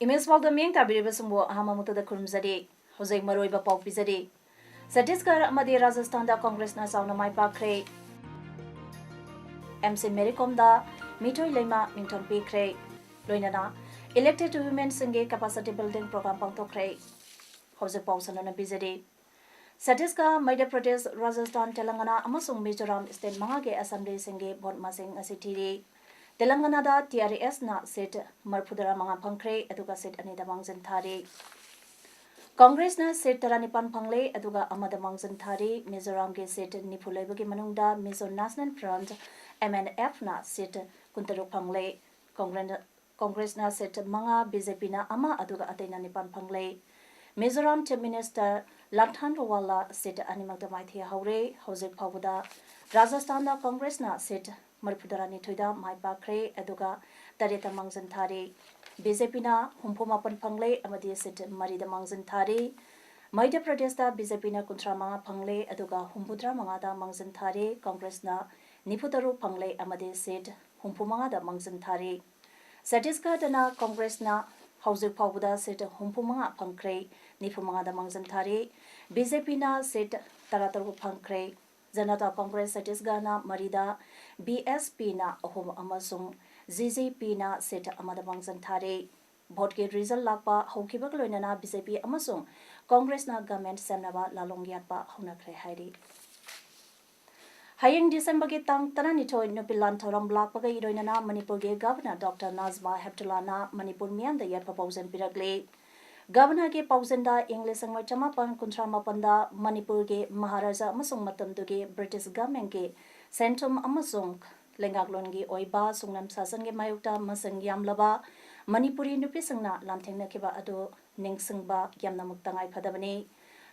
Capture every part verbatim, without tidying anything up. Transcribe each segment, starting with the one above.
Image ꯄꯥꯎꯗ ꯃꯤꯠꯌꯦꯡ ꯇꯥꯕꯤꯔꯤꯕꯁꯤꯡꯕꯨ ꯑꯍꯥꯟꯕ ꯃꯛꯇꯗ ꯈꯨꯔꯨꯝꯖꯔꯤ꯫ ꯍꯧꯖꯤꯛ ꯃꯔꯨꯑꯣꯏꯕ ꯄꯥꯎ ꯄꯤꯖꯔꯤ꯫ ꯆꯇꯤꯁꯒꯔ ꯑꯃꯗꯤ ꯔꯥꯖꯁꯊꯥꯟꯗ ꯀꯣꯡꯒ꯭ꯔꯦꯁꯅ ꯆꯥꯎꯅ ꯃꯥꯏ ꯄꯥꯛꯈ꯭ꯔꯦ꯫ ꯑꯦꯝ ꯁꯤ ꯃꯦꯔꯤ ꯀꯣꯝꯗ ꯃꯤꯊꯣꯏ ꯂꯩꯃ ꯃꯤꯡꯊꯣꯟ ꯄꯤꯈ꯭ꯔꯦ꯫ ꯂꯣꯏꯅꯅ elected womenꯁꯤꯡꯒꯤ capacity building program ꯄꯥꯡꯊꯣꯛꯈ꯭ꯔꯦ꯫ ꯍꯧꯖꯤꯛ ꯄꯥꯎ ꯁꯟꯗꯣꯛꯅ ꯄꯤꯖꯔꯤ꯫ ꯆꯇꯤꯁꯒꯔ, ꯃꯙ꯭ꯌ ꯄ꯭ꯔꯗꯦꯁ, ꯔꯥꯖꯁꯊꯥꯟ, ꯇꯦꯂꯪꯒꯅꯥ ꯑꯃꯁꯨꯡ ꯃꯤꯖꯣꯔꯥꯝ state ꯃꯉꯥꯒꯤ assemblyꯁꯤꯡꯒꯤ vote ꯃꯁꯤꯡ ꯉꯁꯤ ꯊꯤꯔꯤ꯫ ꯇꯦꯂꯪꯒꯅꯥꯗ T R Sꯅ seat ꯃꯔꯤꯐꯨꯇꯔꯥ ꯃꯉꯥ ꯐꯪꯈ꯭ꯔꯦ, ꯑꯗꯨꯒ seat ꯑꯅꯤꯗ ꯃꯥꯡꯖꯤꯟ ꯊꯥꯔꯤ꯫ ꯀꯣꯡꯒ꯭ꯔꯦꯁꯅ seat ꯇꯔꯥꯅꯤꯄꯥꯟ ꯐꯪꯂꯦ, ꯑꯗꯨꯒ ꯑꯃꯗ ꯃꯥꯡꯖꯤꯟ ꯊꯥꯔꯤ꯫ ꯃꯤꯖꯣꯔꯥꯝꯒꯤ seat ꯅꯤꯐꯨ ꯂꯩꯕꯒꯤ ꯃꯅꯨꯡꯗ Mizo National Front, M N Fꯅ seat ꯀꯨꯟꯇꯔꯨꯛ ꯐꯪꯂꯦ꯫ ꯀꯣꯡꯒ꯭ꯔꯦꯁ ꯀꯣꯡꯒ꯭ꯔꯦꯁꯅ seat ꯃꯉꯥ, BJPꯅ ꯑꯃ, ꯑꯗꯨꯒ ꯑꯇꯩꯅ ꯅꯤꯄꯥꯟ ꯐꯪꯂꯦ꯫ ꯃꯤꯖꯣꯔꯥꯝ Chief Minister ꯂꯥꯡꯊꯥꯟ ꯔꯣꯋꯥꯜꯅ seat ꯑꯅꯤꯃꯛꯇ ꯃꯥꯏꯊꯤꯍꯧꯔꯦ꯫ ꯍꯧꯖꯤꯛ ꯐꯥꯎꯕꯗ ꯔꯥꯖꯁꯊꯥꯟꯗ ꯀꯣꯡꯒ꯭ꯔꯦꯁꯅ seat ꯃꯔꯤꯐꯨꯇꯔꯥꯅꯤꯊꯣꯏꯗ ꯃꯥꯏ ꯄꯥꯛꯈ꯭ꯔꯦ, ꯑꯗꯨꯒ ꯇꯔꯦꯠꯇ ꯃꯥꯡꯖꯤꯟ ꯊꯥꯔꯤ꯫ BJPꯅ ꯍꯨꯝꯐꯨ ꯃꯥꯄꯟ ꯐꯪꯂꯦ ꯑꯃꯗꯤ seat ꯃꯔꯤꯗ ꯃꯥꯡꯖꯤꯟ ꯊꯥꯔꯤ꯫ ꯃꯙ꯭ꯌ ꯄ꯭ꯔꯗꯦꯁꯇ BJPꯅ ꯀꯨꯟꯊ꯭ꯔꯥ ꯃꯉꯥ ꯐꯪꯂꯦ, ꯑꯗꯨꯒ ꯍꯨꯝꯐꯨꯇꯔꯥ ꯃꯉꯥꯗ ꯃꯥꯡꯖꯤꯟ ꯊꯥꯔꯤ꯫ ꯀꯣꯡꯒ꯭ꯔꯦꯁꯅ ꯅꯤꯐꯨꯇꯔꯨꯛ ꯐꯪꯂꯦ ꯑꯃꯗꯤ seat ꯍꯨꯝꯐꯨ ꯃꯉꯥꯗ ꯃꯥꯡꯖꯤꯟ ꯊꯥꯔꯤ꯫ ꯆꯇꯤꯁꯒꯔꯗꯅ ꯀꯣꯡꯒ꯭ꯔꯦꯁꯅ ꯍꯧꯖꯤꯛ ꯐꯥꯎꯕꯗ seat ꯍꯨꯝꯐꯨ ꯃꯉꯥ ꯐꯪꯈ꯭ꯔꯦ, ꯅꯤꯐꯨ ꯃꯉꯥꯗ ꯃꯥꯡꯖꯤꯟ ꯊꯥꯔꯤ꯫ BJPꯅ seat ꯇꯔꯥꯇꯔꯨꯛ ꯐꯪꯈ꯭ꯔꯦ꯫ ꯖꯅꯇꯥ ꯀꯣꯡꯒ꯭ꯔꯦꯁ ꯆꯇꯤꯁꯒꯔꯅ ꯃꯔꯤꯗ, BSPꯅ ꯑꯍꯨꯝ ꯑꯃꯁꯨꯡ GJPꯅ seat ꯑꯃꯗ ꯃꯥꯡꯖꯤꯟ ꯊꯥꯔꯤ꯫ Voteꯀꯤ result ꯂꯥꯛꯄ ꯍꯧꯈꯤꯕꯒ ꯂꯣꯏꯅꯅ BJP ꯑꯃꯁꯨꯡ ꯀꯣꯡꯒ꯭ꯔꯦꯁꯅ government ꯁꯦꯝꯅꯕ ꯂꯥꯂꯣꯡ ꯌꯥꯠꯄ ꯍꯧꯅꯈ꯭ꯔꯦ ꯍꯥꯏꯔꯤ꯫ ꯍꯌꯦꯡ Decemberꯒꯤ ꯇꯥꯡ ꯇꯔꯥꯅꯤꯊꯣꯏ ꯅꯨꯄꯤ ꯂꯥꯟ ꯊꯧꯔꯝ ꯂꯥꯛꯄꯒ ꯏꯔꯣꯏꯅꯅ ꯃꯅꯤꯄꯨꯔꯒꯤ Governor Doctor ꯅꯥꯖꯃꯥ ꯍꯦꯞꯇꯨꯂꯥꯅ ꯃꯅꯤꯄꯨꯔ ꯃꯤꯌꯥꯝꯗ ꯌꯥꯏꯐ ꯄꯥꯎꯖꯦꯜ ꯄꯤꯔꯛꯂꯤ꯫ Governorꯒꯤ ꯄꯥꯎꯖꯦꯜꯗ ꯏꯪ ꯂꯤꯁꯤꯡ ꯑꯃ ꯆꯃꯥꯄꯟ ꯀꯨꯟꯊ꯭ꯔꯥ ꯃꯥꯄꯟꯗ ꯃꯅꯤꯄꯨꯔꯒꯤ ꯃꯍꯥꯔꯥꯖꯥ ꯑꯃꯁꯨꯡ ꯃꯇꯝꯗꯨꯒꯤ British governmentꯀꯤ ꯁꯦꯟꯊꯨꯝ ꯑꯃꯁꯨꯡ ꯂꯩꯉꯥꯛꯂꯣꯟꯒꯤ ꯑꯣꯏꯕ ꯁꯨꯡꯅꯝ ꯁꯥꯁꯟꯒꯤ ꯃꯥꯌꯣꯛꯇ ꯃꯁꯤꯡ ꯌꯥꯝꯂꯕ ꯃꯅꯤꯄꯨꯔꯤ ꯅꯨꯄꯤꯁꯤꯡꯅ ꯂꯥꯟꯊꯦꯡꯅꯈꯤꯕ ꯑꯗꯨ ꯅꯤꯡꯁꯤꯡꯕ ꯌꯥꯝꯅꯃꯛ ꯇꯉꯥꯏ ꯐꯗꯕꯅꯤ꯫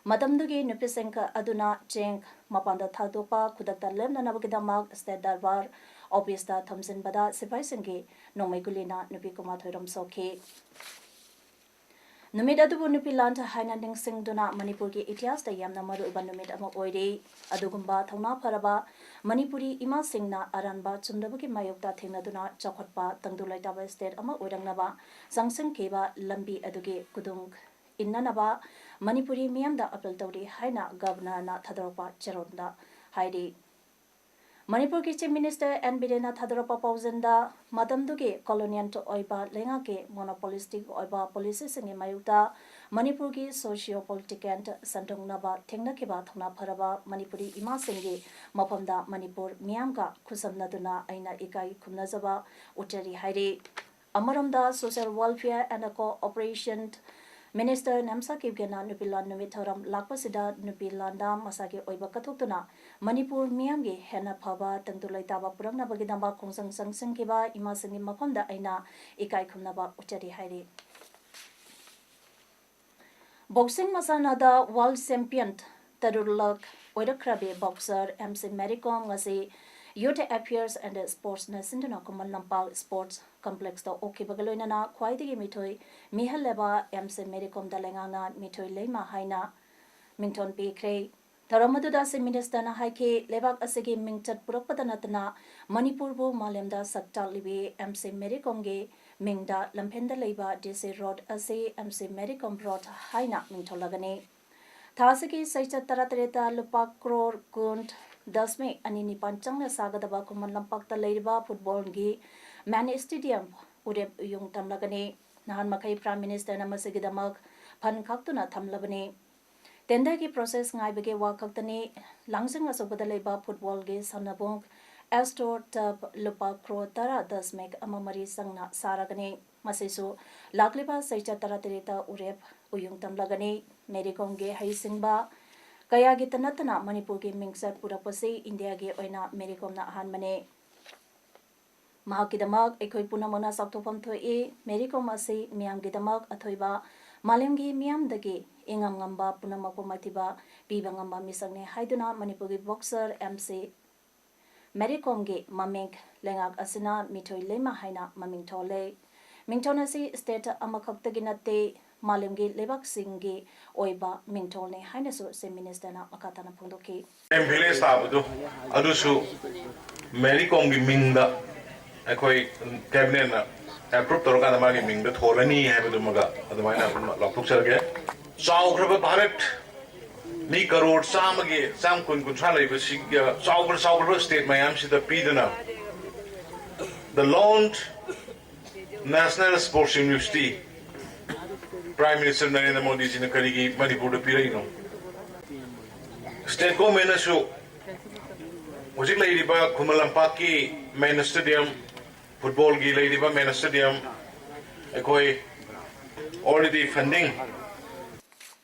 ꯃꯇꯝꯗꯨꯒꯤ ꯅꯨꯄꯤꯁꯤꯡ ꯑꯗꯨꯅ ꯆꯦꯡ ꯃꯄꯥꯟꯗ ꯊꯥꯗꯣꯛꯄ ꯈꯨꯗꯛꯇ ꯂꯦꯞꯅꯅꯕꯒꯤꯗꯃꯛ ꯁ꯭ꯇꯦꯠ ꯗꯔꯕꯥꯔ ꯑꯣꯐꯤꯁꯇ ꯊꯝꯖꯤꯟꯕꯗ ꯁꯤꯐꯥꯏꯁꯤꯡꯒꯤ ꯅꯣꯡꯃꯩ ꯒꯨꯂꯤꯅ ꯅꯨꯄꯤ ꯀꯨꯟꯃꯥꯊꯣꯏ ꯔꯣꯝ ꯁꯣꯛꯈꯤ꯫ ꯅꯨꯃꯤꯠ ꯑꯗꯨꯕꯨ ꯅꯨꯄꯤ ꯂꯥꯟ ꯍꯥꯏꯅ ꯅꯤꯡꯁꯤꯡꯗꯨꯅ ꯃꯅꯤꯄꯨꯔꯒꯤ ꯏꯇꯤꯍꯥꯁꯇ ꯌꯥꯝꯅ ꯃꯔꯨꯑꯣꯏꯕ ꯅꯨꯃꯤꯠ ꯑꯃ ꯑꯣꯏꯔꯤ꯫ ꯑꯗꯨꯒꯨꯝꯕ ꯊꯧꯅꯥ ꯐꯔꯕ ꯃꯅꯤꯄꯨꯔꯤ ꯏꯃꯥꯁꯤꯡꯅ ꯑꯔꯥꯟꯕ ꯆꯨꯝꯗꯕꯒꯤ ꯃꯥꯌꯣꯛꯇ ꯊꯦꯡꯅꯗꯨꯅ ꯆꯥꯎꯈꯠꯄ ꯇꯪꯗꯨ ꯂꯩꯇꯥꯕ ꯁ꯭ꯇꯦꯠ ꯑꯃ ꯑꯣꯏꯔꯛꯅꯕ ꯆꯪꯁꯤꯟꯈꯤꯕ ꯂꯝꯕꯤ ꯑꯗꯨꯒꯤ ꯈꯨꯗꯨꯡ ꯏꯟꯅꯅꯕ ꯃꯅꯤꯄꯨꯔꯤ ꯃꯤꯌꯥꯝꯗ ꯑꯄꯤꯜ ꯇꯧꯔꯤ ꯍꯥꯏꯅ ꯒꯕꯔꯅꯔꯅ ꯊꯥꯗꯣꯔꯛꯄ ꯆꯦꯔꯣꯜꯗ ꯍꯥꯏꯔꯤ꯫ ꯃꯅꯤꯄꯨꯔꯒꯤ ꯆꯤꯐ ꯃꯤꯅꯤꯁꯇꯔ ꯑꯦꯟ ꯕꯤꯔꯦꯟꯅ ꯊꯥꯗꯣꯔꯛꯄ ꯄꯥꯎꯖꯦꯜꯗ ꯃꯇꯝꯗꯨꯒꯤ ꯀꯣꯂꯣꯅꯤꯌꯦꯜ ꯑꯣꯏꯕ ꯂꯩꯉꯥꯛꯀꯤ ꯃꯣꯅꯣꯄꯣꯂꯤꯁꯇꯤꯛ ꯑꯣꯏꯕ ꯄꯣꯂꯤꯁꯤꯁꯤꯡꯒꯤ ꯃꯥꯌꯣꯛꯇ ꯃꯅꯤꯄꯨꯔꯒꯤ ꯁꯣꯁꯤꯌꯣ ꯄꯣꯂꯤꯇꯤꯀꯦꯜ ꯁꯟꯗꯣꯛꯅꯕ ꯊꯦꯡꯅꯈꯤꯕ ꯊꯧꯅꯥ ꯐꯔꯕ ꯃꯅꯤꯄꯨꯔꯤ ꯏꯃꯥꯁꯤꯡꯒꯤ ꯃꯐꯝꯗ ꯃꯅꯤꯄꯨꯔ ꯃꯤꯌꯥꯝꯒ ꯈꯨꯠꯁꯝꯅꯗꯨꯅ ꯑꯩꯅ ꯏꯀꯥꯏ ꯈꯨꯝꯅꯖꯕ ꯎꯠꯆꯔꯤ ꯍꯥꯏꯔꯤ꯫ ꯑꯃꯔꯣꯝꯗ social welfare and cooperation minister Nemcha ꯀꯤꯞꯒꯦꯅ ꯅꯨꯄꯤ ꯂꯥꯟ ꯅꯨꯃꯤꯠ ꯊꯧꯔꯝ ꯂꯥꯛꯄꯁꯤꯗ ꯅꯨꯄꯤ ꯂꯥꯟꯗ ꯃꯁꯥꯒꯤ ꯑꯣꯏꯕ ꯀꯠꯊꯣꯛꯇꯨꯅ ꯃꯅꯤꯄꯨꯔ ꯃꯤꯌꯥꯝꯒꯤ ꯍꯦꯟꯅ ꯐꯕ ꯇꯪꯗꯨ ꯂꯩꯇꯥꯕ ꯄꯨꯔꯛꯅꯕꯒꯤꯗꯃꯛ ꯈꯣꯡꯖꯪ ꯆꯪꯁꯤꯟꯈꯤꯕ ꯏꯃꯥꯁꯤꯡꯒꯤ ꯃꯐꯝꯗ ꯑꯩꯅ ꯏꯀꯥꯏ ꯈꯨꯝꯅꯕ ꯎꯠꯆꯔꯤ ꯍꯥꯏꯔꯤ꯫ ꯕꯣꯛꯁꯤꯡ ꯃꯁꯥꯟꯅꯗ ꯋꯥꯔꯜꯗ ꯆꯦꯝꯄꯤꯌꯟ ꯇꯔꯨꯛꯂꯛ ꯑꯣꯏꯔꯛꯈ꯭ꯔꯕꯤ ꯕꯣꯛꯁꯔ ꯑꯦꯝ ꯁꯤ ꯃꯦꯔꯤ ꯀꯣꯝ ꯉꯁꯤ ꯌꯨꯊ ꯑꯦꯐꯤꯌꯔꯁ ꯑꯦꯟ ꯁ꯭ꯄꯣꯔꯠꯁꯅ ꯁꯤꯟꯗꯨꯅ ꯈꯨꯃꯟ ꯂꯝꯄꯥꯛ ꯁ꯭ꯄꯣꯔꯠꯁ ꯀꯝꯄ꯭ꯂꯦꯛꯁꯇ ꯑꯣꯛꯈꯤꯕꯒ ꯂꯣꯏꯅꯅ ꯈ꯭ꯋꯥꯏꯗꯒꯤ ꯃꯤꯊꯣꯏ ꯃꯤꯍꯜꯂꯕ ꯑꯦꯝ ꯁꯤ ꯃꯦꯔꯤ ꯀꯣꯝꯗ ꯂꯩꯉꯥꯛꯅ ꯃꯤꯊꯣꯏ ꯂꯩꯃ ꯍꯥꯏꯅ ꯃꯤꯡꯊꯣꯟ ꯄꯤꯈ꯭ꯔꯦ꯫ ꯊꯧꯔꯝ ꯑꯗꯨꯗ ꯆꯤꯐ ꯃꯤꯅꯤꯁꯇꯔꯅ ꯍꯥꯏꯈꯤ, ꯂꯩꯕꯥꯛ ꯑꯁꯤꯒꯤ ꯃꯤꯡꯆꯠ ꯄꯨꯔꯛꯄꯗ ꯅꯠꯇꯅ ꯃꯅꯤꯄꯨꯔꯕꯨ ꯃꯥꯂꯦꯝꯗ ꯁꯛ ꯇꯥꯛꯂꯤꯕꯤ ꯑꯦꯝ ꯁꯤ ꯃꯦꯔꯤ ꯀꯣꯝꯒꯤ ꯃꯤꯡꯗ ꯂꯝꯐꯦꯟꯗ ꯂꯩꯕ ꯗꯤ ꯁꯤ ꯔꯣꯗ ꯑꯁꯤ ꯑꯦꯝ ꯁꯤ ꯃꯦꯔꯤ ꯀꯣꯝ ꯔꯣꯗ ꯍꯥꯏꯅ ꯃꯤꯡꯊꯣꯜꯂꯒꯅꯤ꯫ ꯊꯥ ꯑꯁꯤꯒꯤ ꯆꯩꯆꯠ ꯇꯔꯥꯇꯔꯦꯠꯇ ꯂꯨꯄꯥ ꯀ꯭ꯔꯣꯔ ꯀꯨꯟ ꯗꯁꯃꯤꯛ ꯑꯅꯤ ꯅꯤꯄꯥꯟ ꯆꯪꯅ ꯁꯥꯒꯗꯕ ꯈꯨꯃꯟ ꯂꯝꯄꯥꯛꯇ ꯂꯩꯔꯤꯕ ꯐꯨꯠꯕꯣꯜꯒꯤ ꯃꯦꯟ ꯁ꯭ꯇꯦꯗꯤꯌꯝ ꯎꯔꯦꯞ ꯎꯌꯨꯡ ꯊꯝꯂꯒꯅꯤ꯫ ꯅꯍꯥꯟ ꯃꯈꯩ ꯄ꯭ꯔꯥꯏꯝ ꯃꯤꯅꯤꯁꯇꯔꯅ ꯃꯁꯤꯒꯤꯗꯃꯛ ꯐꯟ ꯈꯥꯛꯇꯨꯅ ꯊꯝꯂꯕꯅꯤ꯫ ꯇꯦꯟꯗꯔꯒꯤ ꯄ꯭ꯔꯣꯁꯦꯁ ꯉꯥꯏꯕꯒꯤ ꯋꯥ ꯈꯛꯇꯅꯤ꯫ ꯂꯥꯡꯖꯤꯡ ꯑꯆꯧꯕꯗ ꯂꯩꯕ ꯐꯨꯠꯕꯣꯜꯒꯤ ꯁꯥꯟꯅꯕꯨꯡ ꯑꯦꯁꯇ꯭ꯔꯣ ꯇꯔꯐ ꯂꯨꯄꯥ ꯀ꯭ꯔꯣꯔ ꯇꯔꯥ ꯗꯁꯃꯤꯛ ꯑꯃ ꯃꯔꯤ ꯆꯪꯅ ꯁꯥꯔꯒꯅꯤ꯫ ꯃꯁꯤꯁꯨ ꯂꯥꯛꯂꯤꯕ ꯆꯩꯆꯠ ꯇꯔꯥꯇꯔꯦꯠꯇ ꯎꯔꯦꯞ ꯎꯌꯨꯡ ꯊꯝꯂꯒꯅꯤ꯫ ꯃꯦꯔꯤ ꯀꯣꯝꯒꯤ ꯍꯩꯁꯤꯡꯕ ꯀꯌꯥꯒꯤꯇ ꯅꯠꯇꯅ ꯃꯅꯤꯄꯨꯔꯒꯤ ꯃꯤꯡꯆꯠ ꯄꯨꯔꯛꯄꯁꯤ ꯏꯟꯗꯤꯌꯥꯒꯤ ꯑꯣꯏꯅ ꯃꯦꯔꯤ ꯀꯣꯝꯅ ꯑꯍꯥꯟꯕꯅꯤ꯫ ꯃꯍꯥꯛꯀꯤꯗꯃꯛ ꯑꯩꯈꯣꯏ ꯄꯨꯝꯅꯃꯛꯅ ꯆꯥꯎꯊꯣꯛꯐꯝ ꯊꯣꯛꯏ꯫ ꯃꯦꯔꯤ ꯀꯣꯝ ꯑꯁꯤ ꯃꯤꯌꯥꯝꯒꯤꯗꯃꯛ ꯑꯊꯣꯏꯕ, ꯃꯥꯂꯦꯝꯒꯤ ꯃꯤꯌꯥꯝꯗꯒꯤ ꯏꯉꯝ ꯉꯝꯕ ꯄꯨꯝꯅꯃꯛꯄꯨ ꯃꯥꯏꯊꯤꯕ ꯄꯤꯕ ꯉꯝꯕ ꯃꯤꯁꯛꯅꯤ ꯍꯥꯏꯗꯨꯅ ꯃꯅꯤꯄꯨꯔꯒꯤ ꯕꯣꯛꯁꯔ ꯑꯦꯝ ꯁꯤ ꯃꯦꯔꯤ ꯀꯣꯝꯒꯤ ꯃꯃꯤꯡ ꯂꯩꯉꯥꯛ ꯑꯁꯤꯅ ꯃꯤꯊꯣꯏ ꯂꯩꯃ ꯍꯥꯏꯅ ꯃꯃꯤꯡ ꯊꯣꯜꯂꯦ꯫ ꯃꯤꯡꯊꯣꯟ ꯑꯁꯤ ꯁ꯭ꯇꯦꯠ ꯑꯃꯈꯛꯇꯒꯤ ꯅꯠꯇꯦ, ꯃꯥꯂꯦꯝꯒꯤ ꯂꯩꯕꯥꯛꯁꯤꯡꯒꯤ ꯑꯣꯏꯕ ꯃꯤꯡꯊꯣꯜꯅꯤ ꯍꯥꯏꯅꯁꯨ ꯆꯤꯐ ꯃꯤꯅꯤꯁꯇꯔꯅ ꯃꯈꯥ ꯇꯥꯅ ꯐꯣꯡꯗꯣꯛꯈꯤ꯫ ꯚꯤꯂꯦꯖ ꯇꯥꯕꯗꯣ ꯑꯗꯨꯁꯨ ꯃꯦꯔꯤ ꯀꯣꯝꯒꯤ ꯃꯤꯡꯗ ꯑꯩꯈꯣꯏ ꯀꯦꯕꯤꯅꯦꯠꯅ ꯑꯦꯄ꯭ꯔꯨꯞ ꯇꯧꯔꯀꯥꯟꯗ ꯃꯥꯒꯤ ꯃꯤꯡꯗ ꯊꯣꯜꯂꯅꯤ ꯍꯥꯏꯕꯗꯨꯃꯒ ꯑꯗꯨꯃꯥꯏꯅ ꯑꯗꯨꯝ ꯂꯥꯎꯊꯣꯛꯆꯔꯒꯦ꯫ ꯆꯥꯎꯈ꯭ꯔꯕ ꯚꯥꯔꯠ, ꯃꯤ ꯀꯔꯣꯔ ꯆꯥꯝꯃꯒꯤ ꯆꯥꯝ ꯀꯨꯟ ꯀꯨꯟꯊ꯭ꯔꯥ ꯂꯩꯕꯁꯤꯒ ꯆꯥꯎꯈ꯭ꯔ ꯆꯥꯎꯈ꯭ꯔꯕ ꯁ꯭ꯇꯦꯠ ꯃꯌꯥꯝꯁꯤꯗ ꯄꯤꯗꯨꯅ the launch National Sports University, Prime Minister Narendra Modi ꯁꯤꯅ ꯀꯔꯤꯒꯤ ꯃꯅꯤꯄꯨꯔꯗ ꯄꯤꯔꯛꯏꯅꯣ? ꯁ꯭ꯇꯦꯠ ꯒꯣꯔꯃꯦꯟꯅꯁꯨ ꯍꯧꯖꯤꯛ ꯂꯩꯔꯤꯕ ꯈꯨꯃꯟ ꯂꯝꯄꯥꯛꯀꯤ ꯃꯦꯟ ꯁ꯭ꯇꯦꯗꯤꯌꯝ, ꯐꯨꯠꯕꯣꯜꯒꯤ ꯂꯩꯔꯤꯕ ꯃꯦꯟ ꯁ꯭ꯇꯦꯗꯤꯌꯝ ꯑꯩꯈꯣꯏ already funding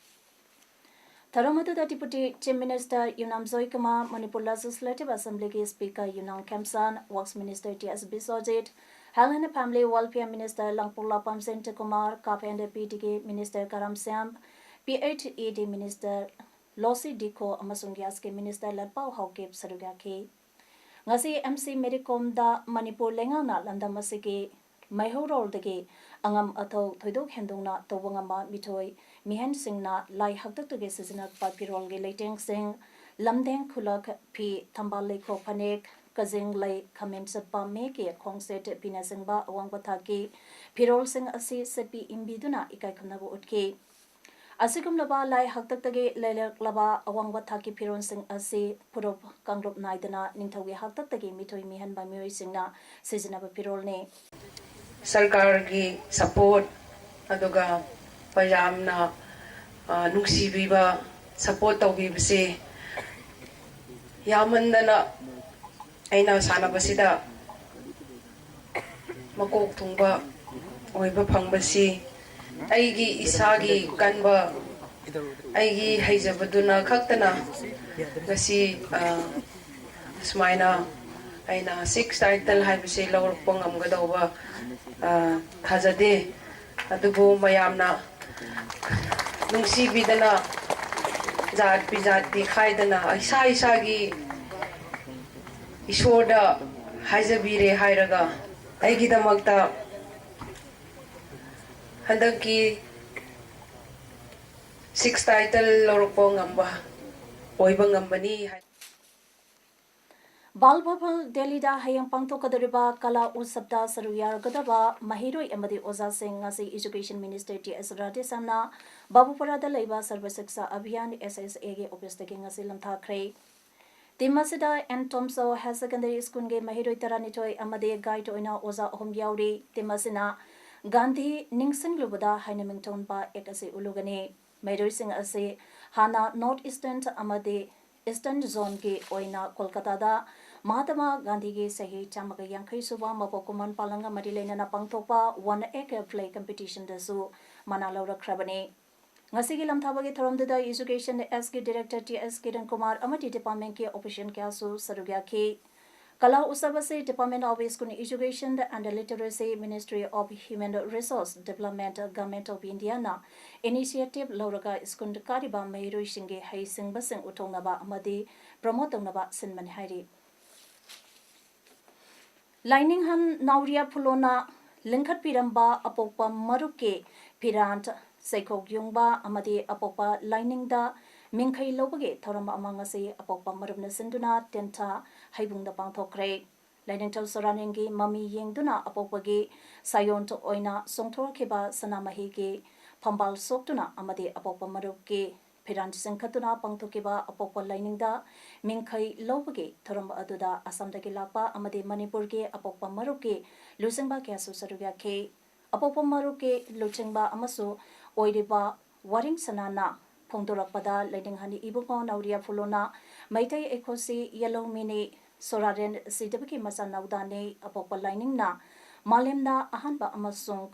ꯊꯧꯔꯝ ꯑꯗꯨꯗ Deputy Chief Minister Yumnam Joykumar, Manipur Legislative Assemblyꯒꯤ Speaker Yumnam Khemchand, Works Minister T S Biswajit, Health and Family Welfare Minister Langpoklakpam Jayantakumar, CAF and PDꯒꯤ Minister Karam Shyam, PHED Minister ꯂꯣꯁꯤ ꯗꯤꯈꯣ ꯑꯃꯁꯨꯡ ꯒ꯭ꯌꯥꯁꯀꯤ Minister ꯂꯟꯄꯥꯎ ꯍꯥꯎꯀꯤꯞ ꯁꯔꯨꯛ ꯌꯥꯈꯤ꯫ ꯉꯁꯤ ꯑꯦꯝ ꯁꯤ ꯃꯦꯔꯤ ꯀꯣꯝꯗ ꯃꯅꯤꯄꯨꯔ ꯂꯩꯉꯥꯛꯅ ꯂꯝꯗꯝ ꯑꯁꯤꯒꯤ ꯃꯩꯍꯧꯔꯣꯜꯗꯒꯤ ꯑꯉꯝ ꯑꯊꯧ ꯊꯣꯏꯗꯣꯛ ꯍꯦꯟꯗꯣꯛꯅ ꯇꯧꯕ ꯉꯝꯕ ꯃꯤꯊꯣꯏ ꯃꯤꯍꯦꯟꯁꯤꯡꯅ ꯂꯥꯏ ꯍꯥꯛꯇꯛꯇꯒꯤ ꯁꯤꯖꯤꯟꯅꯕ ꯐꯤꯔꯣꯜꯒꯤ ꯂꯩꯇꯦꯡꯁꯤꯡ, ꯂꯝꯗꯦꯡ ꯈꯨꯂꯛ, ꯐꯤ, ꯊꯝꯕꯥꯜ ꯂꯩꯈꯣꯛ ꯐꯅꯦꯛ, ꯀꯖꯦꯡ ꯂꯩ, ꯈꯥꯃꯦꯟ ꯆꯠꯄ ꯃꯌꯦꯛꯀꯤ ꯈꯣꯡꯁꯦꯠ, ꯐꯤꯅꯆꯤꯡꯕ ꯑꯋꯥꯡꯕ ꯊꯥꯛꯀꯤ ꯐꯤꯔꯣꯜꯁꯤꯡ ꯑꯁꯤ ꯁꯦꯠꯄꯤ ꯏꯟꯕꯤꯗꯨꯅ ꯏꯀꯥꯏ ꯈꯨꯝꯅꯕ ꯎꯠꯈꯤ꯫ ꯑꯁꯤꯒꯨꯝꯂꯕ ꯂꯥꯏ ꯍꯥꯛꯇꯛꯇꯒꯤ ꯂꯩꯔꯛꯂꯕ ꯑꯋꯥꯡꯕ ꯊꯥꯛꯀꯤ ꯐꯤꯔꯣꯜꯁꯤꯡ ꯑꯁꯤ ꯐꯨꯔꯨꯞ ꯀꯥꯡꯂꯨꯞ ꯅꯥꯏꯗꯅ ꯅꯤꯡꯊꯧꯒꯤ ꯍꯥꯛꯇꯛꯇꯒꯤ ꯃꯤꯊꯣꯏ ꯃꯤꯍꯦꯟꯕ ꯃꯤꯑꯣꯏꯁꯤꯡꯅ ꯁꯤꯖꯤꯟꯅꯕ ꯐꯤꯔꯣꯜꯅꯤ꯫ ꯁꯔꯀꯥꯔꯒꯤ ꯁꯄꯣꯔꯠ ꯑꯗꯨꯒ ꯃꯌꯥꯝꯅ ꯅꯨꯡꯁꯤꯕꯤꯕ, ꯁꯄꯣꯔꯠ ꯇꯧꯕꯤꯕꯁꯦ ꯌꯥꯝꯃꯟꯗꯅ ꯑꯩꯅ ꯁꯥꯟꯅꯕꯁꯤꯗ ꯃꯀꯣꯛ ꯊꯣꯡꯕ ꯑꯣꯏꯕ ꯐꯪꯕꯁꯤ ꯑꯩꯒꯤ ꯏꯁꯥꯒꯤ ꯀꯟꯕ, ꯑꯩꯒꯤ ꯍꯩꯖꯕꯗꯨꯅ ꯈꯛꯇꯅ ꯉꯁꯤ ꯑꯁꯨꯃꯥꯏꯅ ꯑꯩꯅ six title ꯍꯥꯏꯕꯁꯤ ꯂꯧꯔꯛꯄ ꯉꯝꯒꯗꯧꯕ, ꯑ, ꯊꯥꯖꯗꯦ꯫ ꯑꯗꯨꯕꯨ ꯃꯌꯥꯝꯅ ꯅꯨꯡꯁꯤꯕꯤꯗꯅ ꯖꯥꯠ ꯕꯤꯖꯥꯠꯇꯤ ꯈꯥꯏꯗꯅ ꯏꯁꯥ ꯏꯁꯥꯒꯤ ꯏꯁꯣꯔꯗ ꯍꯥꯏꯖꯕꯤꯔꯦ ꯍꯥꯏꯔꯒ ꯑꯩꯒꯤꯗꯃꯛꯇ ꯍꯟꯗꯛꯀꯤ six title ꯂꯧꯔꯛꯄ ꯉꯝꯕ ꯑꯣꯏꯕ ꯉꯝꯕꯅꯤ ꯍꯥꯏ꯫ ꯕꯥꯜ ꯚꯕꯟ ꯗꯦꯜꯂꯤꯗ ꯍꯌꯦꯡ ꯄꯥꯡꯊꯣꯛꯀꯗꯧꯔꯤꯕ ꯀꯂꯥ ꯎꯠꯁꯕꯇ ꯁꯔꯨꯛ ꯌꯥꯔꯒꯗꯕ ꯃꯍꯩꯔꯣꯏ ꯑꯃꯗꯤ ꯑꯣꯖꯥꯁꯤꯡ ꯉꯁꯤ Education Minister T S ꯔꯥꯙꯦꯁ꯭ꯌꯥꯝꯅ ꯕꯥꯕꯨꯄꯥꯔꯥꯗ ꯂꯩꯕ ꯁꯔꯕ ꯁꯤꯛꯁꯥ ꯑꯚꯤꯌꯥꯟ, S S A ꯒꯤ office ꯇꯒꯤ ꯉꯁꯤ ꯂꯝꯊꯥꯈ꯭ꯔꯦ꯫ Team ꯑꯁꯤꯗ ꯑꯦꯟ ꯇꯣꯝꯁꯣ Higher Secondary School ꯒꯤ ꯃꯍꯩꯔꯣꯏ ꯇꯔꯥꯅꯤꯊꯣꯏ ꯑꯃꯗꯤ guide ꯑꯣꯏꯅ ꯑꯣꯖꯥ ꯑꯍꯨꯝ ꯌꯥꯎꯔꯤ꯫ Team ꯑꯁꯤꯅ ꯒꯥꯟꯙꯤ ꯅꯤꯡꯁꯤꯡꯂꯨꯕꯗ ꯍꯥꯏꯅ ꯃꯤꯡꯊꯣꯟꯕ act ꯑꯁꯤ ꯎꯠꯂꯨꯒꯅꯤ꯫ ꯃꯍꯩꯔꯣꯏꯁꯤꯡ ꯑꯁꯤ ꯍꯥꯟꯅ North Eastern ꯑꯃꯗꯤ Eastern Zone ꯒꯤ ꯑꯣꯏꯅ ꯀꯣꯜꯀꯇꯥꯗ ꯃꯍꯥꯇꯃꯥ ꯒꯥꯟꯙꯤꯒꯤ ꯆꯍꯤ ꯆꯥꯝꯃꯒ ꯌꯥꯡꯈꯩ ꯁꯨꯕ ꯃꯄꯣꯛ ꯀꯨꯝꯑꯣꯟ ꯄꯥꯂꯟꯒ ꯃꯔꯤ ꯂꯩꯅꯅ ꯄꯥꯡꯊꯣꯛꯄ One Act Play Competition ꯗꯁꯨ ꯃꯅꯥ ꯂꯧꯔꯛꯈ꯭ꯔꯕꯅꯤ꯫ ꯉꯁꯤꯒꯤ ꯂꯝꯊꯥꯕꯒꯤ ꯊꯧꯔꯝꯗꯨꯗ Education S ꯒꯤ Director T S Kiran Kumar ꯑꯃꯗꯤ department ꯀꯤ official ꯀꯌꯥꯁꯨ ꯁꯔꯨꯛ ꯌꯥꯈꯤ꯫ ꯀꯂꯥ ꯎꯠꯁꯕ ꯑꯁꯤ Department of School Education and Literacy, Ministry of Human Resource Development, Government of India ꯅ initiative ꯂꯧꯔꯒ school ꯀꯥꯔꯤꯕ ꯃꯍꯩꯔꯣꯏꯁꯤꯡꯒꯤ ꯍꯩꯁꯤꯡꯕꯁꯤꯡ ꯎꯠꯊꯣꯛꯅꯕ ꯑꯃꯗꯤ promote ꯇꯧꯅꯕ ꯁꯤꯟꯕꯅꯤ ꯍꯥꯏꯔꯤ꯫ ꯂꯥꯏꯅꯤꯡꯍꯟ ꯅꯥꯎꯔꯤꯌꯥ ꯐꯨꯂꯣꯅ ꯂꯤꯡꯈꯠꯄꯤꯔꯝꯕ ꯑꯄꯣꯛꯄ ꯃꯔꯨꯞꯀꯤ ꯐꯤꯔꯥꯟ, ꯆꯩꯀꯣꯛ ꯌꯨꯡꯕ ꯑꯃꯗꯤ ꯑꯄꯣꯛꯄ ꯂꯥꯏꯅꯤꯡꯗ ꯃꯤꯡꯈꯩ ꯂꯧꯕꯒꯤ ꯊꯧꯔꯝ ꯑꯃ ꯉꯁꯤ ꯑꯄꯣꯛꯄ ꯃꯔꯨꯞꯅ ꯁꯤꯟꯗꯨꯅ ꯇꯦꯟꯊꯥ ꯍꯩꯕꯨꯡꯗ ꯄꯥꯡꯊꯣꯛꯈ꯭ꯔꯦ꯫ ꯂꯥꯏꯅꯤꯡꯊꯧ ꯁꯣꯔꯥꯅꯦꯟꯒꯤ ꯃꯃꯤ ꯌꯦꯡꯗꯨꯅ ꯑꯄꯣꯛꯄꯒꯤ ꯁꯥꯌꯣꯟ ꯑꯣꯏꯅ ꯆꯣꯡꯊꯣꯔꯛꯈꯤꯕ ꯁꯅꯥꯃꯍꯤꯒꯤ ꯐꯝꯕꯥꯜ ꯁꯣꯛꯇꯨꯅ ꯑꯃꯗꯤ ꯑꯄꯣꯛꯄ ꯃꯔꯨꯞꯀꯤ ꯐꯤꯔꯥꯟ ꯆꯤꯡꯈꯠꯇꯨꯅ ꯄꯥꯡꯊꯣꯛꯈꯤꯕ ꯑꯄꯣꯛꯄ ꯂꯥꯏꯅꯤꯡꯗ ꯃꯤꯡꯈꯩ ꯂꯧꯕꯒꯤ ꯊꯧꯔꯝ ꯑꯗꯨꯗ ꯑꯁꯥꯝꯗꯒꯤ ꯂꯥꯛꯄ ꯑꯃꯗꯤ ꯃꯅꯤꯄꯨꯔꯒꯤ ꯑꯄꯣꯛꯄ ꯃꯔꯨꯞꯀꯤ ꯂꯨꯆꯤꯡꯕ ꯀꯌꯥꯁꯨ ꯁꯔꯨꯛ ꯌꯥꯈꯤ꯫ ꯑꯄꯣꯛꯄ ꯃꯔꯨꯞꯀꯤ ꯂꯨꯆꯤꯡꯕ ꯑꯃꯁꯨ ꯑꯣꯏꯔꯤꯕ ꯋꯥꯔꯤꯡ ꯁꯅꯥꯅ ꯐꯣꯡꯗꯣꯔꯛꯄꯗ, ꯂꯥꯏꯅꯤꯡꯍꯟ ꯏꯕꯨꯡꯉꯣ ꯅꯥꯎꯔꯤꯌꯥ ꯐꯨꯂꯣꯅ ꯃꯩꯇꯩ ꯑꯩꯈꯣꯏꯁꯤ ꯌꯦꯜꯍꯧꯃꯤꯅꯤ, ꯁꯣꯔꯥꯔꯦꯟ ꯁꯤꯗꯕꯒꯤ ꯃꯆꯥꯅꯥꯎꯗꯥꯅꯤ, ꯑꯄꯣꯛꯄ ꯂꯥꯏꯅꯤꯡꯅ ꯃꯥꯂꯦꯝꯗ ꯑꯍꯥꯟꯕ ꯑꯃꯁꯨꯡ